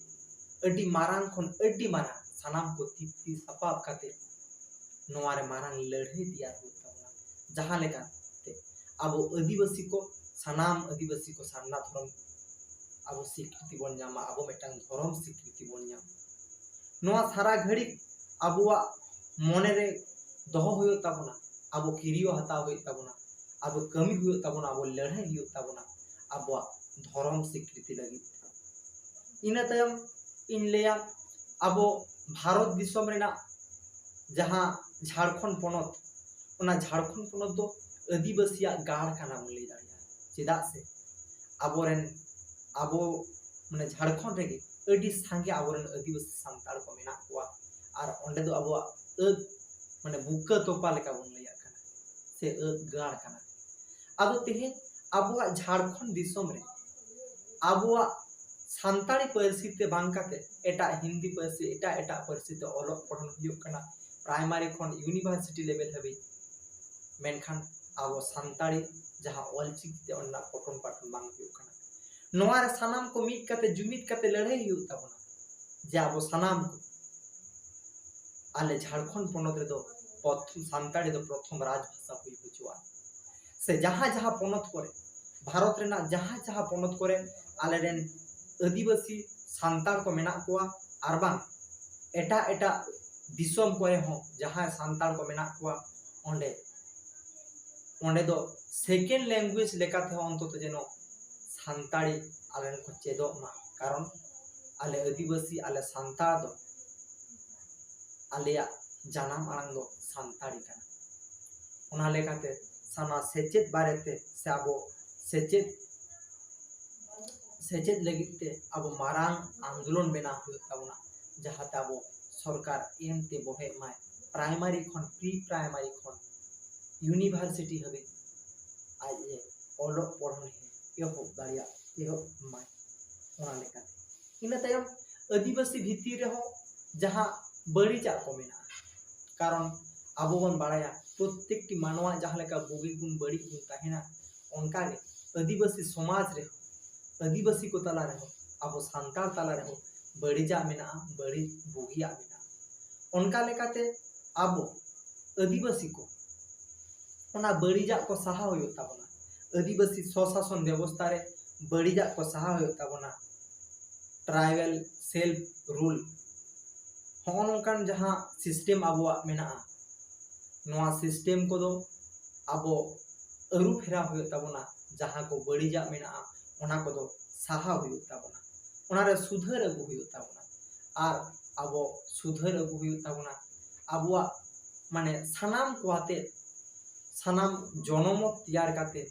ᱟᱹᱰᱤ ᱢᱟᱨᱟᱝ ᱠᱷᱚᱱ ᱟᱹᱰᱤ ᱢᱟᱨᱟᱝ ᱥᱟᱱᱟᱢ ᱠᱚ ᱛᱤ ᱛᱤ ᱥᱟᱯᱟᱵ ᱠᱟᱛᱮ ᱱᱚᱣᱟ ᱨᱮ ᱢᱟᱨᱟᱝ ᱞᱟᱹᱲᱦᱟᱹᱭ ᱛᱮᱭᱟᱨ ᱦᱩᱭᱩᱜ ᱛᱟᱵᱚᱱᱟ, ᱡᱟᱦᱟᱸ ᱞᱮᱠᱟᱛᱮ ᱟᱵᱚ ᱟᱹᱫᱤᱵᱟᱹᱥᱤ ᱠᱚ, ᱥᱟᱱᱟᱢ ᱟᱹᱫᱤᱵᱟᱹᱥᱤ ᱠᱚ ᱥᱟᱨᱱᱟ ᱫᱷᱚᱨᱚᱢ ᱟᱵᱚ ᱥᱤᱠᱨᱤᱛᱤ ᱵᱚᱱ ᱧᱟᱢᱟ, ᱟᱵᱚ ᱢᱤᱫᱴᱟᱝ ᱫᱷᱚᱨᱚᱢ ᱥᱤᱠᱨᱤᱛᱤ ᱵᱚᱱ ᱧᱟᱢᱟ᱾ ᱱᱚᱣᱟ ᱥᱟᱨᱟ ᱜᱷᱟᱹᱲᱤᱡ ᱟᱵᱚᱣᱟᱜ ᱢᱚᱱᱮ ᱨᱮ ᱫᱚᱦᱚ ᱦᱩᱭᱩᱜ ᱛᱟᱵᱚᱱᱟ, ᱟᱵᱚ ᱠᱤᱨᱭᱟᱹ ᱦᱟᱛᱟᱣ ᱦᱩᱭᱩᱜ ᱛᱟᱵᱚᱱᱟ, ᱟᱵᱚ ᱠᱟᱹᱢᱤ ᱦᱩᱭᱩᱜ ᱛᱟᱵᱚᱱᱟ, ᱟᱵᱚ ᱞᱟᱹᱲᱦᱟᱹᱭ ᱦᱩᱭᱩᱜ ᱛᱟᱵᱚᱱᱟ ᱟᱵᱚᱣᱟᱜ ᱫᱷᱚᱨᱚᱢ ᱥᱤᱠᱨᱤᱛᱤ ᱞᱟᱹᱜᱤᱫ᱾ ᱤᱱᱟᱹ ᱛᱟᱭᱚᱢ ᱤᱧ ᱞᱟᱹᱭᱟ, ᱟᱵᱚ ᱵᱷᱟᱨᱚᱛ ᱫᱤᱥᱚᱢ ᱨᱮᱱᱟᱜ ᱡᱟᱦᱟᱸ ᱡᱷᱟᱲᱠᱷᱚᱸᱰ ᱯᱚᱱᱚᱛ, ᱚᱱᱟ ᱡᱷᱟᱲᱠᱷᱚᱸᱰ ᱯᱚᱱᱚᱛ ᱫᱚ ᱟᱹᱫᱤᱵᱟᱹᱥᱤᱭᱟᱜ ᱜᱟᱲ ᱠᱟᱱᱟ ᱵᱚᱱ ᱞᱟᱹᱭ ᱫᱟᱲᱮᱭᱟᱜᱼᱟ᱾ ᱪᱮᱫᱟᱜ ᱥᱮ ᱟᱵᱚᱨᱮᱱ, ᱟᱵᱚ ᱢᱟᱱᱮ ᱡᱷᱟᱲᱠᱷᱚᱸᱰ ᱨᱮᱜᱮ ᱟᱹᱰᱤ ᱥᱟᱸᱜᱮ ᱟᱵᱚᱨᱮᱱ ᱟᱹᱫᱤᱵᱟᱹᱥᱤ ᱥᱟᱱᱛᱟᱲ ᱠᱚ ᱢᱮᱱᱟᱜ ᱠᱚᱣᱟ᱾ ᱟᱨ ᱚᱸᱰᱮ ᱫᱚ ᱟᱵᱚᱣᱟᱜ ᱟᱹᱫ ᱢᱟᱱᱮ ᱵᱩᱠᱟᱹ ᱛᱚᱯᱟ ᱞᱮᱠᱟ ᱵᱚᱱ ᱞᱟᱹᱭᱟᱜ ᱠᱟᱱᱟ, ᱥᱮ ᱟᱹᱫ ᱜᱟᱲ ᱠᱟᱱᱟ᱾ ᱟᱫᱚ ᱛᱮᱦᱮᱧ ᱟᱵᱚᱣᱟᱜ ᱡᱷᱟᱲᱠᱷᱚᱸᱰ ᱫᱤᱥᱚᱢ ᱨᱮ ᱟᱵᱚᱣᱟᱜ ᱥᱟᱱᱛᱟᱲᱤ ᱯᱟᱹᱨᱥᱤ ᱛᱮ ᱵᱟᱝ ᱠᱟᱛᱮ ᱮᱴᱟᱜ ᱦᱤᱱᱫᱤ ᱯᱟᱹᱨᱥᱤ, ᱮᱴᱟᱜ ᱮᱴᱟᱜ ᱯᱟᱹᱨᱥᱤ ᱛᱮ ᱚᱞᱚᱜ ᱯᱚᱲᱦᱚᱱ ᱦᱩᱭᱩᱜ ᱠᱟᱱᱟ, ᱯᱨᱟᱭᱢᱟᱨᱤ ᱠᱷᱚᱱ ᱤᱭᱩᱱᱤᱵᱷᱟᱨᱥᱤᱴᱤ ᱞᱮᱵᱮᱞ ᱦᱟᱹᱵᱤᱡ᱾ ᱢᱮᱱᱠᱷᱟᱱ ᱟᱵᱚ ᱥᱟᱱᱛᱟᱲᱤ ᱡᱟᱦᱟᱸ ᱚᱞᱪᱤᱠᱤ ᱛᱮ ᱚᱱᱟ ᱯᱚᱴᱷᱚᱱ ᱯᱟᱴᱷᱚᱱ ᱵᱟᱝ ᱦᱩᱭᱩᱜ ᱠᱟᱱᱟ᱾ ᱱᱚᱣᱟ ᱨᱮ ᱥᱟᱱᱟᱢ ᱠᱚ ᱢᱤᱫ ᱠᱟᱛᱮ, ᱡᱩᱢᱤᱫ ᱠᱟᱛᱮ ᱞᱟᱹᱲᱦᱟᱹᱭ ᱦᱩᱭᱩᱜ ᱛᱟᱵᱚᱱᱟ, ᱡᱮ ᱟᱵᱚ ᱥᱟᱱᱟᱢ ᱠᱚ ᱟᱞᱮ ᱡᱷᱟᱲᱠᱷᱚᱸᱰ ᱯᱚᱱᱚᱛ ᱨᱮᱫᱚ ᱯᱨᱚᱛᱷᱚᱢ ᱥᱟᱱᱛᱟᱲᱤ ᱫᱚ ᱯᱨᱚᱛᱷᱚᱢ ᱨᱟᱡᱽ ᱵᱷᱟᱥᱟ ᱦᱩᱭ ᱦᱚᱪᱚᱣᱟᱜ, ᱥᱮ ᱡᱟᱦᱟᱸ ᱡᱟᱦᱟᱸ ᱯᱚᱱᱚᱛ ᱠᱚᱨᱮ, ᱵᱷᱟᱨᱚᱛ ᱨᱮᱱᱟᱜ ᱡᱟᱦᱟᱸ ᱡᱟᱦᱟᱸ ᱯᱚᱱᱚᱛ ᱠᱚᱨᱮ ᱟᱞᱮᱨᱮᱱ ᱟᱹᱫᱤᱵᱟᱹᱥᱤ ᱥᱟᱱᱛᱟᱲ ᱠᱚ ᱢᱮᱱᱟᱜ ᱠᱚᱣᱟ, ᱟᱨ ᱵᱟᱝ ᱮᱴᱟᱜ ᱮᱴᱟᱜ ᱫᱤᱥᱚᱢ ᱠᱚᱨᱮ ᱦᱚᱸ ᱡᱟᱦᱟᱸᱭ ᱥᱟᱱᱛᱟᱲ ᱠᱚ ᱢᱮᱱᱟᱜ ᱠᱚᱣᱟ, ᱚᱸᱰᱮ ᱚᱸᱰᱮ ᱫᱚ ᱥᱮᱠᱮᱱᱰ ᱞᱮᱝᱜᱩᱭᱮᱡᱽ ᱞᱮᱠᱟᱛᱮ ᱦᱚᱸ ᱚᱱᱛᱚᱛᱚ ᱡᱮᱱᱚ ᱥᱟᱱᱛᱟᱲᱤ ᱟᱞᱮ ᱨᱮᱱ ᱠᱚ ᱪᱮᱫᱚᱜ ᱢᱟ᱾ ᱠᱟᱨᱚᱱ ᱟᱞᱮ ᱟᱹᱫᱤᱵᱟᱹᱥᱤ, ᱟᱞᱮ ᱥᱟᱱᱛᱟᱲ ᱫᱚ ᱟᱞᱮᱭᱟᱜ ᱡᱟᱱᱟᱢ ᱟᱲᱟᱝ ᱫᱚ ᱥᱟᱱᱛᱟᱲᱤ ᱠᱟᱱᱟ᱾ ᱚᱱᱟ ᱞᱮᱠᱟᱛᱮ ᱥᱟᱱᱟ ᱥᱮᱪᱮᱫ ᱵᱟᱨᱮᱛᱮ ᱥᱮ ᱟᱵᱚ ᱥᱮᱪᱮᱫ ᱥᱮᱪᱮᱫ ᱞᱟᱹᱜᱤᱫ ᱛᱮ ᱟᱵᱚ ᱢᱟᱨᱟᱝ ᱟᱱᱫᱳᱞᱚᱱ ᱵᱮᱱᱟᱣ ᱦᱩᱭᱩᱜ ᱛᱟᱵᱚᱱᱟ, ᱡᱟᱦᱟᱸᱛᱮ ᱟᱵᱚ ᱥᱚᱨᱠᱟᱨ ᱮᱢ ᱛᱮ ᱵᱚᱦᱮᱜ ᱢᱟᱭ, ᱯᱨᱟᱭᱢᱟᱨᱤ ᱠᱷᱚᱱ, ᱯᱨᱤ ᱯᱨᱟᱭᱢᱟᱨᱤ ᱠᱷᱚᱱ ᱤᱭᱩᱱᱤᱵᱷᱟᱨᱥᱤᱴᱤ ᱦᱟᱹᱵᱤᱡ ᱟᱡ ᱮ ᱚᱞᱚᱜ ᱯᱚᱲᱦᱚᱱ ᱮ ᱮᱦᱚᱵ ᱫᱟᱲᱮᱭᱟᱜ, ᱮᱦᱚᱵ ᱢᱟᱭ᱾ ᱚᱱᱟ ᱞᱮᱠᱟᱛᱮ ᱤᱱᱟᱹ ᱛᱟᱭᱚᱢ ᱟᱹᱫᱤᱵᱟᱹᱥᱤ ᱵᱷᱤᱛᱤᱨ ᱨᱮᱦᱚᱸ ᱡᱟᱦᱟᱸ ᱵᱟᱹᱲᱤᱡᱟᱜ ᱠᱚ ᱢᱮᱱᱟᱜᱼᱟ, ᱠᱟᱨᱚᱱ ᱟᱵᱚ ᱵᱚᱱ ᱵᱟᱲᱟᱭᱟ ᱯᱨᱚᱛᱮᱠᱴᱤ ᱢᱟᱱᱣᱟ ᱡᱟᱦᱟᱸ ᱞᱮᱠᱟ ᱵᱩᱜᱤ ᱜᱩᱱ ᱵᱟᱹᱲᱤᱡ ᱜᱩᱱ ᱛᱟᱦᱮᱱᱟ, ᱚᱱᱠᱟᱜᱮ ᱟᱹᱫᱤᱵᱟᱹᱥᱤ ᱥᱚᱢᱟᱡᱽ ᱨᱮᱦᱚᱸ, ᱟᱹᱫᱤᱵᱟᱹᱥᱤ ᱠᱚ ᱛᱟᱞᱟ ᱨᱮᱦᱚᱸ ᱟᱵᱚ ᱥᱟᱱᱛᱟᱲ ᱛᱟᱞᱟ ᱨᱮᱦᱚᱸ ᱵᱟᱹᱲᱤᱡᱟᱜ ᱢᱮᱱᱟᱜᱼᱟ, ᱵᱟᱹᱲᱤᱡ ᱵᱩᱜᱤᱭᱟᱜ ᱢᱮᱱᱟᱜᱼᱟ᱾ ᱚᱱᱠᱟ ᱞᱮᱠᱟᱛᱮ ᱟᱵᱚ ᱟᱹᱫᱤᱵᱟᱹᱥᱤ ᱠᱚ ᱚᱱᱟ ᱵᱟᱹᱲᱤᱡᱟᱜ ᱠᱚ ᱥᱟᱦᱟ ᱦᱩᱭᱩᱜ ᱛᱟᱵᱚᱱᱟ᱾ ᱟᱹᱫᱤᱵᱟᱹᱥᱤ ᱥᱚᱥᱟᱥᱚᱱ ᱵᱮᱵᱚᱥᱛᱷᱟ ᱨᱮ ᱵᱟᱹᱲᱤᱡᱟᱜ ᱠᱚ ᱥᱟᱦᱟ ᱦᱩᱭᱩᱜ ᱛᱟᱵᱚᱱᱟ᱾ ᱴᱨᱟᱭᱵᱟᱞ ᱥᱮᱞᱯ ᱨᱩᱞ, ᱦᱚᱸᱜᱼᱚ ᱱᱚᱝᱠᱟᱱ ᱡᱟᱦᱟᱸ ᱥᱤᱥᱴᱮᱢ ᱟᱵᱚᱣᱟᱜ ᱢᱮᱱᱟᱜᱼᱟ, ᱱᱚᱣᱟ ᱥᱤᱥᱴᱮᱢ ᱠᱚᱫᱚ ᱟᱵᱚ ᱟᱹᱨᱩ ᱯᱷᱮᱨᱟᱣ ᱦᱩᱭᱩᱜ ᱛᱟᱵᱚᱱᱟ᱾ ᱡᱟᱦᱟᱸ ᱠᱚ ᱵᱟᱹᱲᱤᱡᱟᱜ ᱢᱮᱱᱟᱜᱼᱟ, ᱚᱱᱟ ᱠᱚᱫᱚ ᱥᱟᱦᱟ ᱦᱩᱭᱩᱜ ᱛᱟᱵᱚᱱᱟ, ᱚᱱᱟᱨᱮ ᱥᱩᱫᱷᱟᱹᱨ ᱟᱹᱜᱩ ᱦᱩᱭᱩᱜ ᱛᱟᱵᱚᱱᱟ᱾ ᱟᱨ ᱟᱵᱚ ᱥᱩᱫᱷᱟᱹᱨ ᱟᱹᱜᱩ ᱦᱩᱭᱩᱜ ᱛᱟᱵᱚᱱᱟ ᱟᱵᱚᱣᱟᱜ, ᱢᱟᱱᱮ, ᱥᱟᱱᱟᱢ ᱠᱚ ᱟᱛᱮ, ᱥᱟᱱᱟᱢ ᱡᱚᱱᱚᱢᱚᱛ ᱛᱮᱭᱟᱨ ᱠᱟᱛᱮ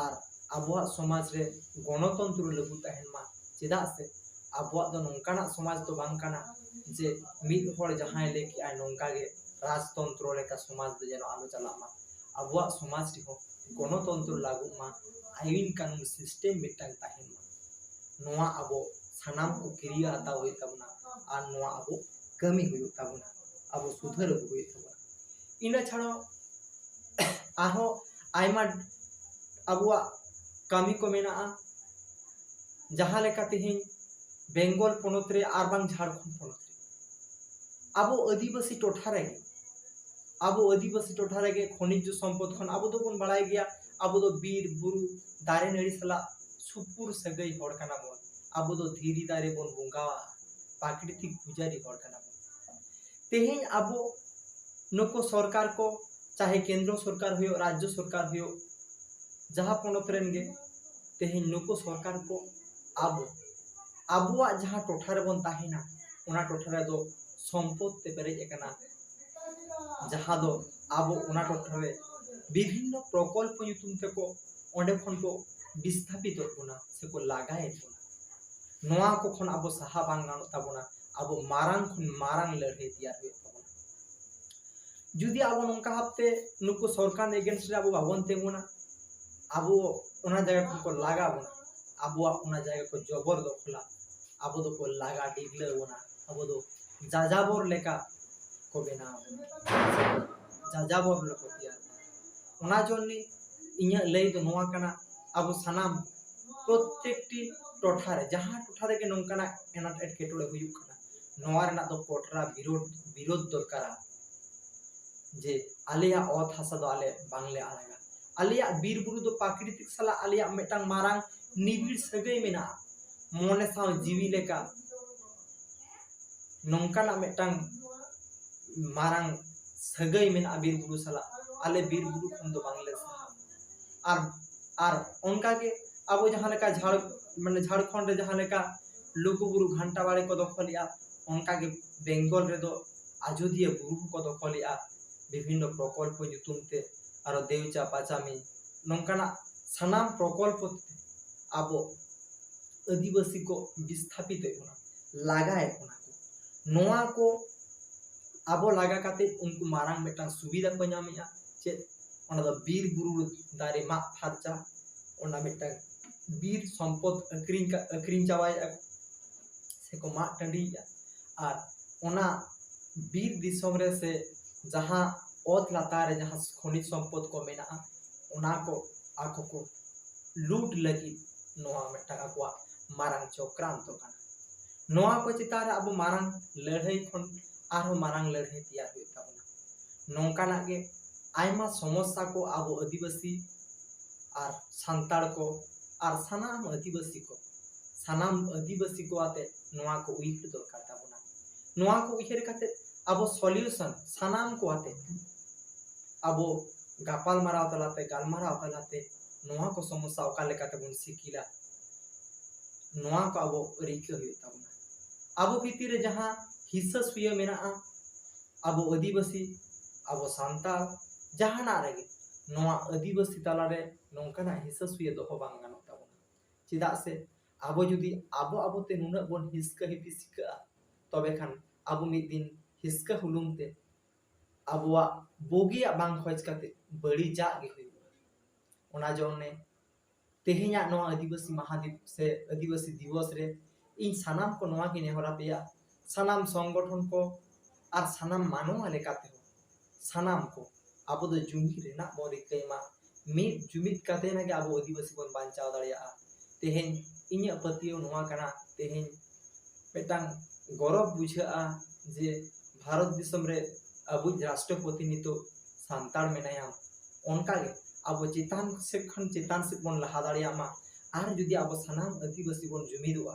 ᱟᱨ ᱟᱵᱚᱣᱟᱜ ᱥᱚᱢᱟᱡᱽ ᱨᱮ ᱜᱚᱱᱚᱛᱚᱱᱛᱨᱚ ᱞᱟᱹᱜᱩ ᱛᱟᱦᱮᱱ ᱢᱟ᱾ ᱪᱮᱫᱟᱜ ᱥᱮ ᱟᱵᱚᱣᱟᱜ ᱫᱚ ᱱᱚᱝᱠᱟᱱᱟᱜ ᱥᱚᱢᱟᱡᱽ ᱫᱚ ᱵᱟᱝ ᱠᱟᱱᱟ ᱡᱮ ᱢᱤᱫ ᱦᱚᱲ ᱡᱟᱦᱟᱸᱭ ᱞᱟᱹᱭ ᱠᱮᱜᱼᱟᱭ ᱱᱚᱝᱠᱟ ᱜᱮ ᱨᱟᱡᱽᱛᱚᱱᱛᱨᱚ ᱞᱮᱠᱟ ᱥᱚᱢᱟᱡᱽ ᱫᱚ ᱡᱮᱱᱚ ᱟᱞᱚ ᱪᱟᱞᱟᱜ ᱢᱟ᱾ ᱟᱵᱚᱣᱟᱜ ᱥᱚᱢᱟᱡᱽ ᱨᱮᱦᱚᱸ ᱜᱚᱱᱚᱛᱚᱱᱛᱨᱚ ᱞᱟᱹᱜᱩᱜ ᱢᱟ, ᱟᱹᱭᱤᱱ ᱠᱟᱹᱱᱩᱱ ᱥᱤᱥᱴᱮᱢ ᱢᱤᱫᱴᱟᱝ ᱛᱟᱦᱮᱱ ᱢᱟ᱾ ᱱᱚᱣᱟ ᱟᱵᱚ ᱥᱟᱱᱟᱢ ᱠᱚ ᱠᱤᱨᱭᱟᱹ ᱦᱟᱛᱟᱣ ᱦᱩᱭᱩᱜ ᱛᱟᱵᱚᱱᱟ ᱟᱨ ᱱᱚᱣᱟ ᱟᱵᱚ ᱠᱟᱹᱢᱤ ᱦᱩᱭᱩᱜ ᱛᱟᱵᱚᱱᱟ, ᱟᱵᱚ ᱥᱩᱫᱷᱟᱹᱨ ᱟᱹᱜᱩ ᱦᱩᱭᱩᱜ ᱛᱟᱵᱚᱱᱟ᱾ ᱤᱱᱟᱹ ᱪᱷᱟᱲᱟ ᱟᱨᱦᱚᱸ ᱟᱭᱢᱟ ᱟᱵᱚᱣᱟᱜ ᱠᱟᱹᱢᱤ ᱠᱚ ᱢᱮᱱᱟᱜᱼᱟ, ᱡᱟᱦᱟᱸ ᱞᱮᱠᱟ ᱛᱮᱦᱮᱧ ᱵᱮᱝᱜᱚᱞ ᱯᱚᱱᱚᱛ ᱨᱮ ᱟᱨ ᱵᱟᱝ ᱡᱷᱟᱲᱠᱷᱚᱸᱰ ᱯᱚᱱᱚᱛ ᱨᱮ ᱟᱵᱚ ᱟᱹᱫᱤᱵᱟᱹᱥᱤ ᱴᱚᱴᱷᱟ ᱨᱮᱜᱮ, ᱟᱵᱚ ᱟᱹᱫᱤᱵᱟᱹᱥᱤ ᱴᱚᱴᱷᱟ ᱨᱮᱜᱮ ᱠᱷᱚᱱᱤᱡᱽ ᱥᱚᱢᱯᱚᱫ ᱠᱷᱚᱱ ᱟᱵᱚ ᱫᱚᱵᱚᱱ ᱵᱟᱲᱟᱭ ᱜᱮᱭᱟ, ᱟᱵᱚ ᱫᱚ ᱵᱤᱨ ᱵᱩᱨᱩ ᱫᱟᱨᱮ ᱱᱟᱹᱲᱤ ᱥᱟᱞᱟᱜ ᱥᱩᱯᱩᱨ ᱥᱟᱹᱜᱟᱹᱭ ᱦᱚᱲ ᱠᱟᱱᱟ ᱵᱚᱱ᱾ ᱟᱵᱚ ᱫᱚ ᱫᱷᱤᱨᱤ ᱫᱟᱨᱮ ᱵᱚᱱ ᱵᱚᱸᱜᱟᱣᱟ, ᱯᱨᱟᱠᱨᱤᱛᱤᱠ ᱯᱩᱡᱟᱨᱤ ᱦᱚᱲ ᱠᱟᱱᱟ ᱵᱚᱱ᱾ ᱛᱮᱦᱮᱧ ᱟᱵᱚ ᱱᱩᱠᱩ ᱥᱚᱨᱠᱟᱨ ᱠᱚ, ᱪᱟᱦᱮ ᱠᱮᱱᱫᱨᱚ ᱥᱚᱨᱠᱟᱨ ᱦᱩᱭᱩᱜ, ᱨᱟᱡᱽᱡᱚ ᱥᱚᱨᱠᱟᱨ ᱦᱩᱭᱩᱜ, ᱡᱟᱦᱟᱸ ᱯᱚᱱᱚᱛ ᱨᱮᱱ ᱜᱮ, ᱛᱮᱦᱮᱧ ᱱᱩᱠᱩ ᱥᱚᱨᱠᱟᱨ ᱠᱚ ᱟᱵᱚ, ᱟᱵᱚᱣᱟᱜ ᱡᱟᱦᱟᱸ ᱴᱚᱴᱷᱟ ᱨᱮᱵᱚᱱ ᱛᱟᱦᱮᱱᱟ, ᱚᱱᱟ ᱴᱚᱴᱷᱟ ᱨᱮᱫᱚ ᱥᱚᱢᱯᱚᱫ ᱛᱮ ᱯᱮᱨᱮᱡ ᱟᱠᱟᱱᱟ, ᱡᱟᱦᱟᱸ ᱫᱚ ᱟᱵᱚ ᱚᱱᱟ ᱴᱚᱴᱷᱟ ᱨᱮ ᱵᱤᱵᱷᱤᱱᱱᱚ ᱯᱨᱚᱠᱚᱞᱯᱚ ᱧᱩᱛᱩᱢ ᱛᱮᱠᱚ ᱚᱸᱰᱮ ᱠᱷᱚᱱ ᱠᱚ ᱵᱤᱥᱛᱷᱟᱯᱤᱛᱚᱜ ᱵᱚᱱᱟ ᱥᱮᱠᱚ ᱞᱟᱜᱟᱭᱮᱫ ᱵᱚᱱᱟ᱾ ᱱᱚᱣᱟ ᱠᱚ ᱠᱷᱚᱱ ᱟᱵᱚ ᱥᱟᱦᱟ ᱵᱟᱝ ᱜᱟᱱᱚᱜ ᱛᱟᱵᱚᱱᱟ᱾ ᱟᱵᱚ ᱢᱟᱨᱟᱝ ᱠᱷᱚᱱ ᱢᱟᱨᱟᱝ ᱞᱟᱹᱲᱦᱟᱹᱭ ᱛᱮᱭᱟᱨ ᱦᱩᱭᱩᱜ ᱛᱟᱵᱚᱱᱟ᱾ ᱡᱩᱫᱤ ᱟᱵᱚ ᱱᱚᱝᱠᱟ ᱵᱷᱟᱵᱛᱮ ᱱᱩᱠᱩ ᱥᱚᱨᱠᱟᱨ against ᱨᱮ ᱟᱵᱚ ᱵᱟᱵᱚᱱ ᱛᱤᱸᱜᱩᱱᱟ, ᱟᱵᱚ ᱚᱱᱟ ᱡᱟᱭᱜᱟ ᱠᱷᱚᱱ ᱠᱚ ᱞᱟᱜᱟ ᱵᱚᱱᱟ, ᱟᱵᱚᱣᱟᱜ ᱚᱱᱟ ᱡᱟᱭᱜᱟ ᱠᱚ ᱡᱚᱵᱚᱨ ᱫᱚᱠᱷᱚᱞᱟ, ᱟᱵᱚ ᱫᱚᱠᱚ ᱞᱟᱜᱟ ᱰᱤᱜᱽᱞᱟᱹ ᱵᱚᱱᱟ, ᱟᱵᱚ ᱫᱚ ᱡᱟᱡᱟᱵᱚᱨ ᱞᱮᱠᱟ ᱠᱚ ᱵᱮᱱᱟᱣ ᱵᱚᱱᱟ, ᱡᱟᱡᱟᱵᱚᱨ ᱞᱮᱠᱟ ᱠᱚ ᱛᱮᱭᱟᱨ ᱵᱚᱱᱟ᱾ ᱚᱱᱟ ᱡᱚᱱᱱᱮ ᱤᱧᱟᱹᱜ ᱞᱟᱹᱭ ᱫᱚ ᱱᱚᱣᱟ ᱠᱟᱱᱟ, ᱟᱵᱚ ᱥᱟᱱᱟᱢ ᱯᱨᱚᱛᱛᱮᱠᱴᱤ ᱴᱚᱴᱷᱟ ᱨᱮ, ᱡᱟᱦᱟᱸ ᱴᱚᱴᱷᱟ ᱨᱮᱜᱮ ᱱᱚᱝᱠᱟᱱᱟᱜ ᱟᱱᱟᱴ ᱮᱴᱠᱮᱴᱚᱬᱮ ᱦᱩᱭᱩᱜ ᱠᱟᱱᱟ, ᱱᱚᱣᱟ ᱨᱮᱱᱟᱜ ᱫᱚ ᱠᱚᱴᱨᱟ ᱵᱤᱨᱳᱫᱷ, ᱵᱤᱨᱳᱫᱷ ᱫᱚᱨᱠᱟᱨᱟ᱾ ᱡᱮ ᱟᱞᱮᱭᱟᱜ ᱚᱛ ᱦᱟᱥᱟ ᱫᱚ ᱟᱞᱮ ᱵᱟᱝᱞᱮ ᱟᱲᱟᱜᱟ, ᱟᱞᱮᱭᱟᱜ ᱵᱤᱨ ᱵᱩᱨᱩ ᱫᱚ ᱯᱨᱟᱠᱨᱤᱛᱤᱠ ᱥᱟᱞᱟᱜ ᱟᱞᱮᱭᱟᱜ ᱢᱤᱫᱴᱟᱝ ᱢᱟᱨᱟᱝ ᱱᱤᱵᱤᱲ ᱥᱟᱹᱜᱟᱹᱭ ᱢᱮᱱᱟᱜᱼᱟ, ᱢᱚᱱᱮ ᱥᱟᱶ ᱡᱤᱣᱤ ᱞᱮᱠᱟ ᱱᱚᱝᱠᱟᱱᱟᱜ ᱢᱤᱫᱴᱟᱝ ᱢᱟᱨᱟᱝ ᱥᱟᱹᱜᱟᱹᱭ ᱢᱮᱱᱟᱜᱼᱟ ᱵᱤᱨ ᱵᱩᱨᱩ ᱥᱟᱞᱟᱜ, ᱟᱞᱮ ᱵᱤᱨ ᱵᱩᱨᱩ ᱠᱷᱚᱱ ᱫᱚ ᱵᱟᱝᱞᱮ ᱥᱟᱦᱟᱜᱼᱟ᱾ ᱟᱨ, ᱟᱨ ᱚᱱᱠᱟᱜᱮ ᱟᱵᱚ ᱡᱟᱦᱟᱸ ᱞᱮᱠᱟ ᱡᱷᱟᱲ-, ᱢᱟᱱᱮ ᱡᱷᱟᱲᱠᱷᱚᱸᱰ ᱨᱮ ᱡᱟᱦᱟᱸ ᱞᱮᱠᱟ ᱞᱩᱜᱩᱵᱩᱨᱩ ᱜᱷᱟᱱᱴᱟ ᱵᱟᱲᱮ ᱠᱚ ᱫᱚᱠᱷᱚᱞᱮᱜᱼᱟ, ᱚᱱᱠᱟᱜᱮ ᱵᱮᱝᱜᱚᱞ ᱨᱮᱫᱚ ᱟᱡᱳᱫᱤᱭᱟᱹ ᱵᱩᱨᱩ ᱦᱚᱸᱠᱚ ᱫᱚᱠᱷᱚᱞᱮᱜᱼᱟ ᱵᱤᱵᱷᱤᱱᱱᱚ ᱯᱨᱚᱠᱚᱞᱯᱚ ᱧᱩᱛᱩᱢ ᱛᱮ, ᱟᱨᱚ ᱫᱮᱣᱪᱟ ᱯᱟᱪᱟᱢᱤ, ᱱᱚᱝᱠᱟᱱᱟᱜ ᱥᱟᱱᱟᱢ ᱯᱨᱚᱠᱚᱞᱯᱚ ᱛᱮ ᱟᱵᱚ ᱟᱹᱫᱤᱵᱟᱹᱥᱤ ᱠᱚ ᱵᱤᱥᱛᱷᱟᱯᱤᱛᱮᱫ ᱵᱚᱱᱟ, ᱞᱟᱜᱟᱭᱮᱫ ᱵᱚᱱᱟ ᱠᱚ᱾ ᱱᱚᱣᱟ ᱠᱚ ᱟᱵᱚ ᱞᱟᱜᱟ ᱠᱟᱛᱮ ᱩᱱᱠᱩ ᱢᱟᱨᱟᱝ ᱢᱤᱫᱴᱟᱝ ᱥᱩᱵᱤᱫᱷᱟ ᱠᱚ ᱧᱟᱢᱮᱜᱼᱟ᱾ ᱪᱮᱫ? ᱚᱱᱟ ᱫᱚ ᱵᱤᱨ ᱵᱩᱨᱩ ᱫᱟᱨᱮ ᱢᱟᱜ ᱯᱷᱟᱨᱪᱟ, ᱚᱱᱟ ᱢᱤᱫᱴᱟᱝ ᱵᱤᱨ ᱥᱚᱢᱯᱚᱫ ᱟᱹᱠᱷᱨᱤᱧ ᱠᱟ- ᱟᱹᱠᱷᱨᱤᱧ ᱪᱟᱵᱟᱭᱮᱫᱼᱟ ᱠᱚ, ᱥᱮᱠᱚ ᱢᱟᱜ ᱴᱟᱺᱰᱤᱭᱮᱫᱼᱟ᱾ ᱟᱨ ᱚᱱᱟ ᱵᱤᱨ ᱫᱤᱥᱚᱢ ᱨᱮ ᱥᱮ ᱡᱟᱦᱟᱸ ᱚᱛ ᱞᱟᱛᱟᱨ ᱨᱮ ᱡᱟᱦᱟᱸ ᱠᱷᱚᱱᱤᱡᱽ ᱥᱚᱢᱯᱚᱫ ᱠᱚ ᱢᱮᱱᱟᱜᱼᱟ, ᱚᱱᱟ ᱠᱚ ᱟᱠᱚ ᱠᱚ ᱞᱩᱴ ᱞᱟᱹᱜᱤᱫ ᱱᱚᱣᱟ ᱢᱤᱫᱴᱟᱝ ᱟᱠᱚᱣᱟᱜ ᱢᱟᱨᱟᱝ ᱪᱚᱠᱨᱟᱱᱛᱚ ᱠᱟᱱᱟ᱾ ᱱᱚᱣᱟ ᱠᱚ ᱪᱮᱛᱟᱱ ᱨᱮ ᱟᱵᱚ ᱢᱟᱨᱟᱝ ᱞᱟᱹᱲᱦᱟᱹᱭ ᱠᱷᱚᱱ ᱟᱨᱦᱚᱸ ᱢᱟᱨᱟᱝ ᱞᱟᱹᱲᱦᱟᱹᱭ ᱛᱮᱭᱟᱨ ᱦᱩᱭᱩᱜ ᱛᱟᱵᱚᱱᱟ᱾ ᱱᱚᱝᱠᱟᱱᱟᱜ ᱜᱮ ᱟᱭᱢᱟ ᱥᱚᱢᱚᱥᱥᱟ ᱠᱚ ᱟᱵᱚ ᱟᱹᱫᱤᱵᱟᱹᱥᱤ ᱟᱨ ᱥᱟᱱᱛᱟᱲ ᱠᱚ ᱟᱨ ᱥᱟᱱᱟᱢ ᱟᱹᱫᱤᱵᱟᱹᱥᱤ ᱠᱚ, ᱥᱟᱱᱟᱢ ᱟᱹᱫᱤᱵᱟᱹᱥᱤ ᱠᱚ ᱟᱛᱮ ᱱᱚᱣᱟ ᱠᱚ ᱩᱭᱦᱟᱹᱨ ᱫᱚᱨᱠᱟᱨ ᱛᱟᱵᱚᱱᱟ᱾ ᱱᱚᱣᱟ ᱠᱚ ᱩᱭᱦᱟᱹᱨ ᱠᱟᱛᱮ ᱟᱵᱚ solution ᱥᱟᱱᱟᱢ ᱠᱚ ᱟᱛᱮ ᱟᱵᱚ ᱜᱟᱯᱟᱞ ᱢᱟᱨᱟᱣ ᱛᱟᱞᱟᱛᱮ, ᱜᱟᱞᱢᱟᱨᱟᱣ ᱛᱟᱞᱟᱛᱮ ᱱᱚᱣᱟ ᱠᱚ ᱥᱚᱢᱚᱥᱥᱟ ᱚᱠᱟ ᱞᱮᱠᱟ ᱛᱮᱵᱚᱱ ᱥᱤᱠᱤᱞᱟ, ᱱᱚᱣᱟ ᱠᱚ ᱟᱵᱚ ᱨᱤᱠᱟᱹ ᱦᱩᱭᱩᱜ ᱛᱟᱵᱚᱱᱟ᱾ ᱟᱵᱚ ᱵᱷᱤᱛᱤᱨ ᱨᱮ ᱡᱟᱦᱟᱸ ᱦᱤᱥᱟᱹ ᱥᱩᱭᱟᱹ ᱢᱮᱱᱟᱜᱼᱟ, ᱟᱵᱚ ᱟᱹᱫᱤᱵᱟᱹᱥᱤ, ᱟᱵᱚ ᱥᱟᱱᱛᱟᱲ, ᱡᱟᱦᱟᱱᱟᱜ ᱨᱮᱜᱮ ᱱᱚᱣᱟ ᱟᱹᱫᱤᱵᱟᱹᱥᱤ ᱛᱟᱞᱟᱨᱮ ᱱᱚᱝᱠᱟᱱᱟᱜ ᱦᱤᱥᱟᱹ ᱥᱩᱭᱟᱹ ᱫᱚᱦᱚ ᱵᱟᱝ ᱜᱟᱱᱚᱜ ᱛᱟᱵᱚᱱᱟ᱾ ᱪᱮᱫᱟᱜ ᱥᱮ ᱟᱵᱚ ᱡᱩᱫᱤ ᱟᱵᱚ ᱟᱵᱚᱛᱮ ᱱᱩᱱᱟᱹᱜ ᱵᱚᱱ ᱦᱤᱥᱠᱟᱹ ᱦᱤᱯᱤᱥᱠᱟᱹᱜᱼᱟ, ᱛᱚᱵᱮ ᱠᱷᱟᱱ ᱟᱵᱚ ᱢᱤᱫ ᱫᱤᱱ ᱦᱤᱥᱠᱟᱹ ᱦᱩᱞᱩᱝ ᱛᱮ ᱟᱵᱚᱣᱟᱜ ᱵᱩᱜᱤᱭᱟᱜ ᱵᱟᱝ ᱠᱷᱚᱡᱽ ᱠᱟᱛᱮ ᱵᱟᱹᱲᱤᱡᱟᱜ ᱜᱮ ᱦᱩᱭᱩᱜᱼᱟ᱾ ᱚᱱᱟ ᱡᱚᱱᱱᱮ ᱛᱮᱦᱮᱧᱟᱜ ᱱᱚᱣᱟ ᱟᱹᱫᱤᱵᱟᱹᱥᱤ ᱢᱟᱦᱟ ᱫᱤᱵᱚᱥ ᱥᱮ ᱟᱹᱫᱤᱵᱟᱹᱥᱤ ᱫᱤᱵᱚᱥ ᱨᱮ ᱤᱧ ᱥᱟᱱᱟᱢ ᱠᱚ ᱱᱚᱣᱟ ᱜᱮ ᱱᱮᱦᱚᱨ ᱟᱯᱮᱭᱟ, ᱥᱟᱱᱟᱢ ᱥᱚᱝᱜᱚᱴᱷᱚᱱ ᱠᱚ ᱟᱨ ᱥᱟᱱᱟᱢ ᱢᱟᱱᱣᱟ ᱞᱮᱠᱟᱛᱮ ᱦᱚᱸ ᱥᱟᱱᱟᱢ ᱠᱚ ᱟᱵᱚ ᱫᱚ ᱡᱩᱢᱤᱫ ᱨᱮᱱᱟᱜ ᱵᱚᱱ ᱨᱤᱠᱟᱹᱭ ᱢᱟ᱾ ᱢᱤᱫ ᱡᱩᱢᱤᱫ ᱠᱟᱛᱮ ᱮᱱᱟᱜᱮ ᱟᱵᱚ ᱟᱹᱫᱤᱵᱟᱹᱥᱤ ᱵᱚᱱ ᱵᱟᱧᱪᱟᱣ ᱫᱟᱲᱮᱭᱟᱜᱼᱟ᱾ ᱛᱮᱦᱮᱧ ᱤᱧᱟᱹᱜ ᱯᱟᱹᱛᱭᱟᱹᱣ ᱱᱚᱣᱟ ᱠᱟᱱᱟ, ᱛᱮᱦᱮᱧ ᱢᱤᱫᱴᱟᱝ ᱜᱚᱨᱚᱵᱽ ᱵᱩᱡᱷᱟᱹᱜᱼᱟ ᱡᱮ ᱵᱷᱟᱨᱚᱛ ᱫᱤᱥᱚᱢ ᱨᱮ ᱟᱵᱚᱭᱤᱡ ᱨᱟᱥᱴᱨᱚᱯᱚᱛᱤ ᱱᱤᱛᱚᱜ ᱥᱟᱱᱛᱟᱲ ᱢᱮᱱᱟᱭᱟ᱾ ᱚᱱᱠᱟᱜᱮ ᱟᱵᱚ ᱪᱮᱛᱟᱱ ᱥᱮᱫ ᱠᱷᱚᱱ ᱪᱮᱛᱟᱱ ᱥᱮᱫ ᱵᱚᱱ ᱞᱟᱦᱟ ᱫᱟᱲᱮᱭᱟᱜ ᱢᱟ᱾ ᱟᱨ ᱡᱩᱫᱤ ᱟᱵᱚ ᱥᱟᱱᱟᱢ ᱟᱹᱫᱤᱵᱟᱹᱥᱤ ᱵᱚᱱ ᱡᱩᱢᱤᱫᱚᱜᱼᱟ,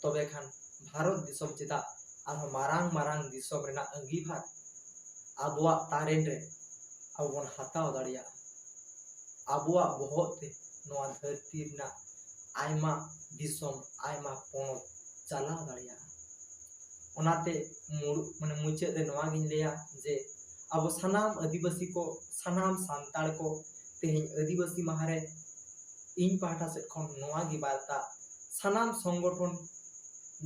ᱛᱚᱵᱮ ᱠᱷᱟᱱ ᱵᱷᱟᱨᱚᱛ ᱫᱤᱥᱚᱢ ᱪᱮᱫᱟᱜ ᱟᱨᱦᱚᱸ ᱢᱟᱨᱟᱝ ᱢᱟᱨᱟᱝ ᱫᱤᱥᱚᱢ ᱨᱮᱱᱟᱜ ᱟᱹᱜᱤᱵᱷᱟᱨ ᱟᱵᱚᱣᱟᱜ ᱛᱟᱨᱮᱱ ᱨᱮ ᱟᱵᱚ ᱵᱚᱱ ᱦᱟᱛᱟᱣ ᱫᱟᱲᱮᱭᱟᱜᱼᱟ᱾ ᱟᱵᱚᱣᱟᱜ ᱵᱚᱦᱚᱜ ᱛᱮ ᱱᱚᱣᱟ ᱫᱷᱟᱹᱨᱛᱤ ᱨᱮᱱᱟᱜ ᱟᱭᱢᱟ ᱫᱤᱥᱚᱢ, ᱟᱭᱢᱟ ᱯᱚᱱᱚᱛ ᱪᱟᱞᱟᱣ ᱫᱟᱲᱮᱭᱟᱜᱼᱟ᱾ ᱚᱱᱟᱛᱮ ᱢᱩᱲᱩᱫ, ᱢᱟᱱᱮ ᱢᱩᱪᱟᱹᱫ ᱨᱮ ᱱᱚᱣᱟ ᱜᱤᱧ ᱞᱟᱹᱭᱟ ᱡᱮ ᱟᱵᱚ ᱥᱟᱱᱟᱢ ᱟᱹᱫᱤᱵᱟᱹᱥᱤ ᱠᱚ, ᱥᱟᱱᱟᱢ ᱥᱟᱱᱛᱟᱲ ᱠᱚ ᱛᱮᱦᱮᱧ ᱟᱹᱫᱤᱵᱟᱹᱥᱤ ᱢᱟᱦᱟ ᱨᱮ ᱤᱧ ᱯᱟᱦᱴᱟ ᱥᱮᱫ ᱠᱷᱚᱱ ᱱᱚᱣᱟ ᱜᱮ ᱵᱟᱨᱛᱟ, ᱥᱟᱱᱟᱢ ᱥᱚᱝᱜᱚᱴᱷᱚᱱ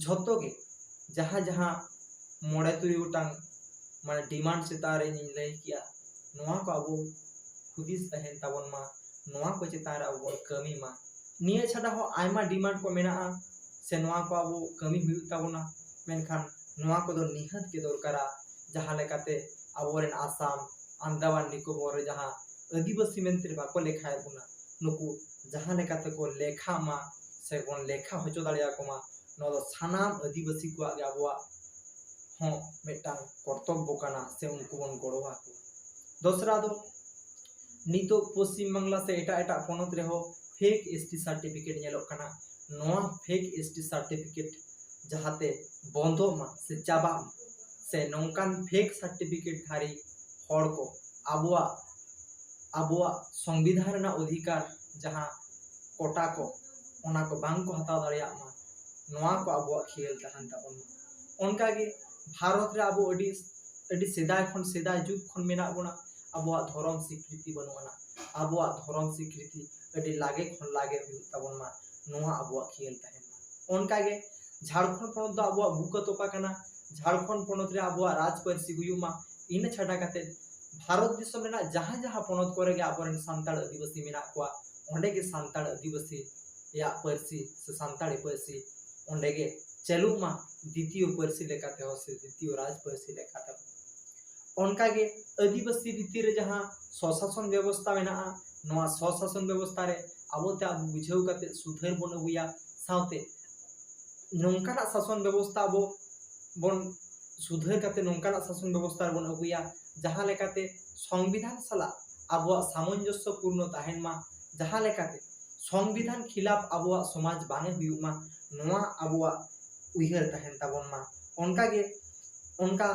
ᱡᱷᱚᱛᱚ ᱜᱮ ᱡᱟᱦᱟᱸ ᱡᱟᱦᱟᱸ ᱢᱚᱬᱮ ᱛᱩᱨᱩᱭ ᱜᱚᱴᱟᱝ ᱢᱟᱱᱮ demand ᱪᱮᱛᱟᱱ ᱨᱮ ᱤᱧᱤᱧ ᱞᱟᱹᱭ ᱠᱮᱜᱼᱟ, ᱱᱚᱣᱟ ᱠᱚ ᱟᱵᱚ ᱦᱩᱫᱤᱥ ᱛᱟᱦᱮᱱ ᱛᱟᱵᱚᱱ ᱢᱟ, ᱱᱚᱣᱟ ᱠᱚ ᱪᱮᱛᱟᱱ ᱨᱮ ᱟᱵᱚ ᱵᱚᱱ ᱠᱟᱹᱢᱤ ᱢᱟ᱾ ᱱᱤᱭᱟᱹ ᱪᱷᱟᱰᱟ ᱦᱚᱸ ᱟᱭᱢᱟ ᱰᱤᱢᱟᱱᱰ ᱠᱚ ᱢᱮᱱᱟᱜᱼᱟ, ᱥᱮ ᱱᱚᱣᱟ ᱠᱚ ᱟᱵᱚ ᱠᱟᱹᱢᱤ ᱦᱩᱭᱩᱜ ᱛᱟᱵᱚᱱᱟ, ᱢᱮᱱᱠᱷᱟᱱ ᱱᱚᱣᱟ ᱠᱚᱫᱚ ᱱᱤᱦᱟᱹᱛ ᱜᱮ ᱫᱚᱨᱠᱟᱨᱟ᱾ ᱡᱟᱦᱟᱸ ᱞᱮᱠᱟᱛᱮ ᱟᱵᱚᱨᱮᱱ ᱟᱥᱟᱢ, ᱟᱱᱫᱟᱢᱟᱱ ᱱᱤᱠᱳᱵᱚᱨ ᱨᱮ ᱡᱟᱦᱟᱸ ᱟᱹᱫᱤᱵᱟᱹᱥᱤ ᱢᱮᱱᱛᱮ ᱵᱟᱠᱚ ᱞᱮᱠᱷᱟᱭᱮᱫ ᱵᱚᱱᱟ, ᱱᱩᱠᱩ ᱡᱟᱦᱟᱸ ᱞᱮᱠᱟ ᱛᱮᱠᱚ ᱞᱮᱠᱷᱟᱜ ᱢᱟ ᱥᱮ ᱵᱚᱱ ᱞᱮᱠᱷᱟ ᱦᱚᱪᱚ ᱫᱟᱲᱮᱭᱟᱠᱚ ᱢᱟ, ᱱᱚᱣᱟ ᱫᱚ ᱥᱟᱱᱟᱢ ᱟᱹᱫᱤᱵᱟᱹᱥᱤ ᱠᱚᱣᱟᱜ ᱜᱮ ᱟᱵᱚᱣᱟᱜ ᱦᱚᱸ ᱢᱤᱫᱴᱟᱝ ᱠᱚᱨᱛᱚᱵᱵᱚ ᱠᱟᱱᱟ, ᱥᱮ ᱩᱱᱠᱩ ᱵᱚᱱ ᱜᱚᱲᱚ ᱟᱠᱚᱣᱟ᱾ ᱫᱚᱥᱨᱟ ᱫᱚ, ᱱᱤᱛᱚᱜ ᱯᱚᱥᱪᱤᱢ ᱵᱟᱝᱞᱟ ᱥᱮ ᱮᱴᱟᱜ ᱮᱴᱟᱜ ᱯᱚᱱᱚᱛ ᱨᱮᱦᱚᱸ ᱯᱷᱮᱠ ᱮᱥ ᱴᱤ ᱥᱟᱨᱴᱤᱯᱷᱤᱠᱮᱴ ᱧᱮᱞᱚᱜ ᱠᱟᱱᱟ᱾ ᱱᱚᱣᱟ ᱯᱷᱮᱠ ᱮᱥ ᱴᱤ ᱥᱟᱨᱴᱤᱯᱷᱤᱠᱮᱴ ᱡᱟᱦᱟᱸᱛᱮ ᱵᱚᱱᱫᱚᱜ ᱢᱟ ᱥᱮ ᱪᱟᱵᱟᱜ ᱢᱟ, ᱥᱮ ᱱᱚᱝᱠᱟᱱ ᱯᱷᱮᱠ ᱥᱟᱨᱴᱤᱯᱷᱤᱠᱮᱴ ᱫᱷᱟᱨᱤ ᱦᱚᱲ ᱠᱚ ᱟᱵᱚᱣᱟᱜ, ᱟᱵᱚᱣᱟᱜ ᱥᱚᱝᱵᱤᱫᱷᱟᱱ ᱨᱮᱱᱟᱜ ᱚᱫᱷᱤᱠᱟᱨ ᱡᱟᱦᱟᱸ ᱠᱳᱴᱟ ᱠᱚ, ᱚᱱᱟ ᱠᱚ ᱵᱟᱝ ᱠᱚ ᱦᱟᱛᱟᱣ ᱫᱟᱲᱮᱭᱟᱜ ᱢᱟ, ᱱᱚᱣᱟ ᱠᱚ ᱟᱵᱚᱣᱟᱜ ᱠᱷᱮᱭᱟᱞ ᱛᱟᱦᱮᱱ ᱛᱟᱵᱚᱱ ᱢᱟ᱾ ᱚᱱᱠᱟᱜᱮ ᱵᱷᱟᱨᱚᱛ ᱨᱮ ᱟᱵᱚ ᱟᱹᱰᱤ, ᱟᱹᱰᱤ ᱥᱮᱫᱟᱭ ᱠᱷᱚᱱ, ᱥᱮᱫᱟᱭ ᱡᱩᱜᱽ ᱠᱷᱚᱱ ᱢᱮᱱᱟᱜ ᱵᱚᱱᱟ, ᱟᱵᱚᱣᱟᱜ ᱫᱷᱚᱨᱚᱢ ᱥᱤᱠᱨᱤᱛᱤ ᱵᱟᱹᱱᱩᱜ ᱟᱱᱟ᱾ ᱟᱵᱚᱣᱟᱜ ᱫᱷᱚᱨᱚᱢ ᱥᱤᱠᱨᱤᱛᱤ ᱟᱹᱰᱤ ᱞᱟᱜᱮ ᱠᱷᱚᱱ ᱞᱟᱜᱮ ᱦᱩᱭᱩᱜ ᱛᱟᱵᱚᱱ ᱢᱟ, ᱱᱚᱣᱟ ᱟᱵᱚᱣᱟᱜ ᱠᱷᱮᱭᱟᱞ ᱛᱟᱦᱮᱱ ᱢᱟ᱾ ᱚᱱᱠᱟᱜᱮ ᱡᱷᱟᱲᱠᱷᱚᱸᱰ ᱯᱚᱱᱚᱛ ᱫᱚ ᱟᱵᱚᱣᱟᱜ ᱵᱩᱠᱟᱹ ᱛᱚᱯᱟ ᱠᱟᱱᱟ, ᱡᱷᱟᱲᱠᱷᱚᱸᱰ ᱯᱚᱱᱚᱛ ᱨᱮ ᱟᱵᱚᱣᱟᱜ ᱨᱟᱡᱽ ᱯᱟᱹᱨᱥᱤ ᱦᱩᱭᱩᱜ ᱢᱟ᱾ ᱤᱱᱟᱹ ᱪᱷᱟᱰᱟ ᱠᱟᱛᱮ ᱵᱷᱟᱨᱚᱛ ᱫᱤᱥᱚᱢ ᱨᱮᱱᱟᱜ ᱡᱟᱦᱟᱸ ᱡᱟᱦᱟᱸ ᱯᱚᱱᱚᱛ ᱠᱚᱨᱮ ᱜᱮ ᱟᱵᱚᱨᱮᱱ ᱥᱟᱱᱛᱟᱲ ᱟᱹᱫᱤᱵᱟᱹᱥᱤ ᱢᱮᱱᱟᱜ ᱠᱚᱣᱟ, ᱚᱸᱰᱮ ᱜᱮ ᱥᱟᱱᱛᱟᱲ ᱟᱹᱫᱤᱵᱟᱹᱥᱤᱭᱟᱜ ᱯᱟᱹᱨᱥᱤ ᱥᱮ ᱥᱟᱱᱛᱟᱲᱤ ᱯᱟᱹᱨᱥᱤ ᱚᱸᱰᱮ ᱜᱮ ᱪᱟᱹᱞᱩᱜ ᱢᱟ, ᱫᱤᱛᱤᱭᱚ ᱯᱟᱹᱨᱥᱤ ᱞᱮᱠᱟᱛᱮ ᱦᱚᱸ ᱥᱮ ᱫᱤᱛᱤᱭᱚ ᱨᱟᱡᱽ ᱯᱟᱹᱨᱥᱤ ᱞᱮᱠᱟᱛᱮ ᱦᱚᱸ᱾ ᱚᱱᱠᱟᱜᱮ ᱟᱹᱫᱤᱵᱟᱹᱥᱤ ᱵᱷᱤᱛᱤᱨ ᱨᱮ ᱡᱟᱦᱟᱸ ᱥᱚᱥᱟᱥᱚᱱ ᱵᱮᱵᱚᱥᱛᱷᱟ ᱢᱮᱱᱟᱜᱼᱟ, ᱱᱚᱣᱟ ᱥᱚᱥᱟᱥᱚᱱ ᱵᱮᱵᱚᱥᱛᱷᱟ ᱨᱮ ᱟᱵᱚ ᱛᱮ ᱟᱵᱚ ᱵᱩᱡᱷᱟᱹᱣ ᱠᱟᱛᱮ ᱥᱩᱫᱷᱟᱹᱨ ᱵᱚᱱ ᱟᱹᱜᱩᱭᱟ, ᱥᱟᱶᱛᱮ ᱱᱚᱝᱠᱟᱱᱟᱜ ᱥᱟᱥᱚᱱ ᱵᱮᱵᱚᱥᱛᱷᱟ ᱟᱵᱚ ᱵᱚᱱ ᱥᱩᱫᱷᱟᱹᱨ ᱠᱟᱛᱮ ᱱᱚᱝᱠᱟᱱᱟᱜ ᱥᱟᱥᱚᱱ ᱵᱮᱵᱚᱥᱛᱷᱟ ᱨᱮᱵᱚᱱ ᱟᱹᱜᱩᱭᱟ, ᱡᱟᱦᱟᱸ ᱞᱮᱠᱟᱛᱮ ᱥᱚᱝᱵᱤᱫᱷᱟᱱ ᱥᱟᱞᱟᱜ ᱟᱵᱚᱣᱟᱜ ᱥᱟᱢᱚᱧᱡᱚᱥᱥᱚ ᱯᱩᱨᱱᱚ ᱛᱟᱦᱮᱱ ᱢᱟ, ᱡᱟᱦᱟᱸ ᱞᱮᱠᱟᱛᱮ ᱥᱚᱝᱵᱤᱫᱷᱟᱱ ᱠᱷᱤᱞᱟᱯ ᱟᱵᱚᱣᱟᱜ ᱥᱚᱢᱟᱡᱽ ᱵᱟᱝ ᱮ ᱦᱩᱭᱩᱜ ᱢᱟ, ᱱᱚᱣᱟ ᱟᱵᱚᱣᱟᱜ ᱩᱭᱦᱟᱹᱨ ᱛᱟᱦᱮᱱ ᱛᱟᱵᱚᱱ ᱢᱟ᱾ ᱚᱱᱠᱟᱜᱮ, ᱚᱱᱠᱟ,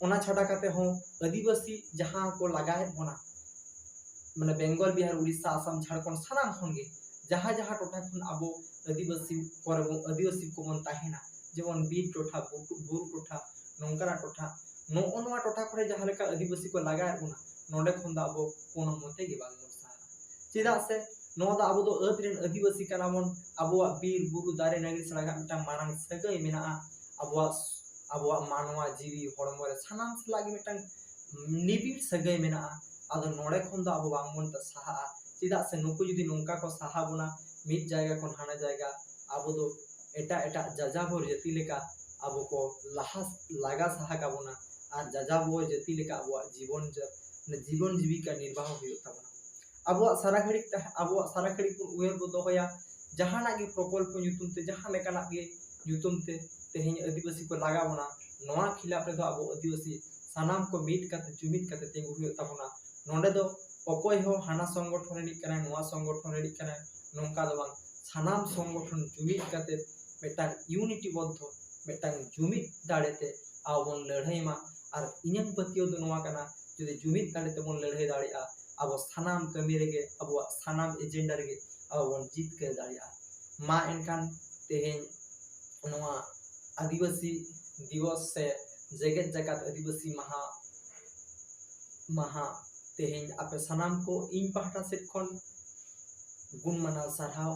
ᱚᱱᱟ ᱪᱷᱟᱰᱟ ᱠᱟᱛᱮ ᱦᱚᱸ ᱟᱹᱫᱤᱵᱟᱹᱥᱤ ᱡᱟᱦᱟᱸ ᱠᱚ ᱞᱟᱜᱟᱭᱮᱫ ᱵᱚᱱᱟ, ᱢᱟᱱᱮ ᱵᱮᱝᱜᱚᱞ, ᱵᱤᱦᱟᱨ, ᱩᱲᱤᱥᱥᱟ, ᱟᱥᱟᱢ, ᱡᱷᱟᱲᱠᱷᱚᱸᱰ, ᱥᱟᱱᱟᱢ ᱠᱷᱚᱱ ᱜᱮ ᱡᱟᱦᱟᱸ ᱡᱟᱦᱟᱸ ᱴᱚᱴᱷᱟ ᱠᱷᱚᱱ ᱟᱵᱚ ᱟᱹᱫᱤᱵᱟᱹᱥᱤ ᱠᱚᱨᱮ ᱵᱚᱱ, ᱟᱹᱫᱤᱵᱟᱹᱥᱤ ᱠᱚᱵᱚᱱ ᱛᱟᱦᱮᱱᱟ, ᱡᱮᱢᱚᱱ ᱵᱤᱨ ᱴᱚᱴᱷᱟ, ᱵᱩᱴᱩ-, ᱵᱩᱨᱩ ᱴᱚᱴᱷᱟ, ᱱᱚᱝᱠᱟᱱᱟᱜ ᱴᱚᱴᱷᱟ, ᱱᱚᱜᱼᱚ ᱱᱚᱣᱟ ᱴᱚᱴᱷᱟ ᱠᱚᱨᱮ ᱡᱟᱦᱟᱸ ᱞᱮᱠᱟ ᱟᱹᱫᱤᱵᱟᱹᱥᱤ ᱠᱚ ᱞᱟᱜᱟᱭᱮᱫ ᱵᱚᱱᱟ, ᱱᱚᱰᱮ ᱠᱷᱚᱱ ᱫᱚ ᱟᱵᱚ ᱠᱳᱱᱳ ᱢᱚᱛᱮ ᱜᱮ ᱵᱟᱝ ᱵᱚᱱ ᱥᱟᱦᱟᱜᱼᱟ᱾ ᱪᱮᱫᱟᱜ ᱥᱮ ᱱᱚᱣᱟ ᱫᱚ ᱟᱵᱚ ᱫᱚ ᱟᱹᱫ ᱨᱮᱱ ᱟᱹᱫᱤᱵᱟᱹᱥᱤ ᱠᱟᱱᱟ ᱵᱚᱱ, ᱟᱵᱚᱣᱟᱜ ᱵᱤᱨ, ᱵᱩᱨᱩ, ᱫᱟᱨᱮ, ᱱᱟᱹᱲᱤ ᱥᱟᱞᱟᱜ ᱢᱤᱫᱴᱟᱝ ᱢᱟᱨᱟᱝ ᱥᱟᱹᱜᱟᱹᱭ ᱢᱮᱱᱟᱜᱼᱟ, ᱟᱵᱚᱣᱟᱜ, ᱟᱵᱚᱣᱟᱜ ᱢᱟᱱᱣᱟ ᱡᱤᱣᱤ ᱦᱚᱲᱢᱚ ᱨᱮ ᱥᱟᱱᱟᱢ ᱥᱟᱞᱟᱜ ᱜᱮ ᱢᱤᱫᱴᱟᱝ ᱱᱤᱵᱤᱲ ᱥᱟᱹᱜᱟᱹᱭ ᱢᱮᱱᱟᱜᱼᱟ᱾ ᱟᱫᱚ ᱱᱚᱰᱮ ᱠᱷᱚᱱ ᱫᱚ ᱟᱵᱚ ᱵᱟᱝ ᱵᱚᱱ ᱥᱟᱦᱟᱜᱼᱟ᱾ ᱪᱮᱫᱟᱜ ᱥᱮ ᱱᱩᱠᱩ ᱡᱩᱫᱤ ᱱᱚᱝᱠᱟ ᱠᱚ ᱥᱟᱦᱟ ᱵᱚᱱᱟ, ᱢᱤᱫ ᱡᱟᱭᱜᱟ ᱠᱷᱚᱱ ᱦᱟᱱᱟ ᱡᱟᱭᱜᱟ, ᱟᱵᱚ ᱫᱚ ᱮᱴᱟᱜ ᱮᱴᱟᱜ ᱡᱟᱡᱟᱵᱚᱨ ᱡᱟᱹᱛᱤ ᱞᱮᱠᱟ ᱟᱵᱚ ᱠᱚ ᱞᱟᱦᱟ ᱞᱟᱜᱟ ᱥᱟᱦᱟ ᱠᱟᱵᱚᱱᱟ᱾ ᱟᱨ ᱡᱟᱡᱟᱵᱚᱨ ᱡᱟᱹᱛᱤ ᱞᱮᱠᱟ ᱟᱵᱚᱣᱟᱜ ᱡᱤᱵᱚᱱ ᱡᱟ- ᱡᱤᱵᱚᱱ ᱡᱤᱵᱤᱠᱟ ᱱᱤᱨᱵᱟᱦᱚ ᱦᱩᱭᱩᱜ ᱛᱟᱵᱚᱱᱟ᱾ ᱟᱵᱚᱣᱟᱜ ᱥᱟᱨᱟ ᱜᱷᱟᱹᱲᱤᱡ ᱛᱟᱦᱮᱸ ᱟᱵᱚᱣᱟᱜ ᱥᱟᱨᱟ ᱜᱷᱟᱹᱲᱤᱡ ᱵᱚᱱ ᱩᱭᱦᱟᱹᱨ ᱵᱚᱱ ᱫᱚᱦᱚᱭᱟ, ᱡᱟᱦᱟᱱᱟᱜ ᱜᱮ ᱯᱨᱚᱠᱚᱞᱯᱚ ᱧᱩᱛᱩᱢ ᱛᱮ, ᱡᱟᱦᱟᱸ ᱞᱮᱠᱟᱱᱟᱜ ᱜᱮ ᱧᱩᱛᱩᱢ ᱛᱮ ᱛᱮᱦᱮᱧ ᱟᱹᱫᱤᱵᱟᱹᱥᱤ ᱠᱚ ᱞᱟᱜᱟ ᱵᱚᱱᱟ, ᱱᱚᱣᱟ ᱠᱷᱤᱞᱟᱯ ᱨᱮᱫᱚ ᱟᱵᱚ ᱟᱹᱫᱤᱵᱟᱹᱥᱤ ᱥᱟᱱᱟᱢ ᱠᱚ ᱢᱤᱫ ᱠᱟᱛᱮ, ᱡᱩᱢᱤᱫ ᱠᱟᱛᱮ ᱛᱤᱸᱜᱩ ᱦᱩᱭᱩᱜ ᱛᱟᱵᱚᱱᱟ᱾ ᱱᱚᱰᱮ ᱫᱚ ᱚᱠᱚᱭ ᱦᱚᱸ ᱦᱟᱱᱟ ᱥᱚᱝᱜᱚᱴᱷᱚᱱ ᱨᱤᱱᱤᱡ ᱠᱟᱱᱟᱭ, ᱱᱚᱣᱟ ᱥᱚᱝᱜᱚᱴᱷᱚᱱ ᱨᱤᱱᱤᱡ ᱠᱟᱱᱟᱭ, ᱱᱚᱝᱠᱟ ᱫᱚ ᱵᱟᱝ᱾ ᱥᱟᱱᱟᱢ ᱥᱚᱝᱜᱚᱴᱷᱚᱱ ᱡᱩᱢᱤᱫ ᱠᱟᱛᱮ ᱢᱤᱫᱴᱟᱝ ᱤᱭᱩᱱᱤᱴᱤ ᱵᱚᱫᱽᱫᱷᱚ, ᱢᱤᱫᱴᱟᱝ ᱡᱩᱢᱤᱫ ᱫᱟᱲᱮᱛᱮ ᱟᱵᱚ ᱵᱚᱱ ᱞᱟᱹᱲᱦᱟᱹᱭ ᱢᱟ᱾ ᱟᱨ ᱤᱧᱟᱹᱝ ᱯᱟᱹᱛᱭᱟᱹᱣ ᱫᱚ ᱱᱚᱣᱟ ᱠᱟᱱᱟ, ᱡᱩᱫᱤ ᱡᱩᱢᱤᱫ ᱫᱟᱲᱮ ᱛᱮᱵᱚᱱ ᱞᱟᱹᱲᱦᱟᱹᱭ ᱫᱟᱲᱮᱭᱟᱜᱼᱟ, ᱟᱵᱚ ᱥᱟᱱᱟᱢ ᱠᱟᱹᱢᱤ ᱨᱮᱜᱮ, ᱟᱵᱚᱣᱟᱜ ᱥᱟᱱᱟᱢ ᱮᱡᱮᱱᱰᱟ ᱨᱮᱜᱮ ᱟᱵᱚ ᱵᱚᱱ ᱡᱤᱛᱠᱟᱹᱨ ᱫᱟᱲᱮᱭᱟᱜᱼᱟ᱾ ᱢᱟ ᱮᱱᱠᱷᱟᱱ ᱛᱮᱦᱮᱧ ᱱᱚᱣᱟ ᱟᱹᱫᱤᱵᱟᱹᱥᱤ ᱫᱤᱵᱚᱥ ᱥᱮ ᱡᱮᱜᱮᱛ ᱡᱟᱠᱟᱛ ᱟᱹᱫᱤᱵᱟᱹᱥᱤ ᱢᱟᱦᱟ, ᱢᱟᱦᱟ ᱛᱮᱦᱮᱧ ᱟᱯᱮ ᱥᱟᱱᱟᱢ ᱠᱚ ᱤᱧ ᱯᱟᱦᱴᱟ ᱥᱮᱫ ᱠᱷᱚᱱ ᱜᱩᱱ ᱢᱟᱱᱟᱣ ᱥᱟᱨᱦᱟᱣ᱾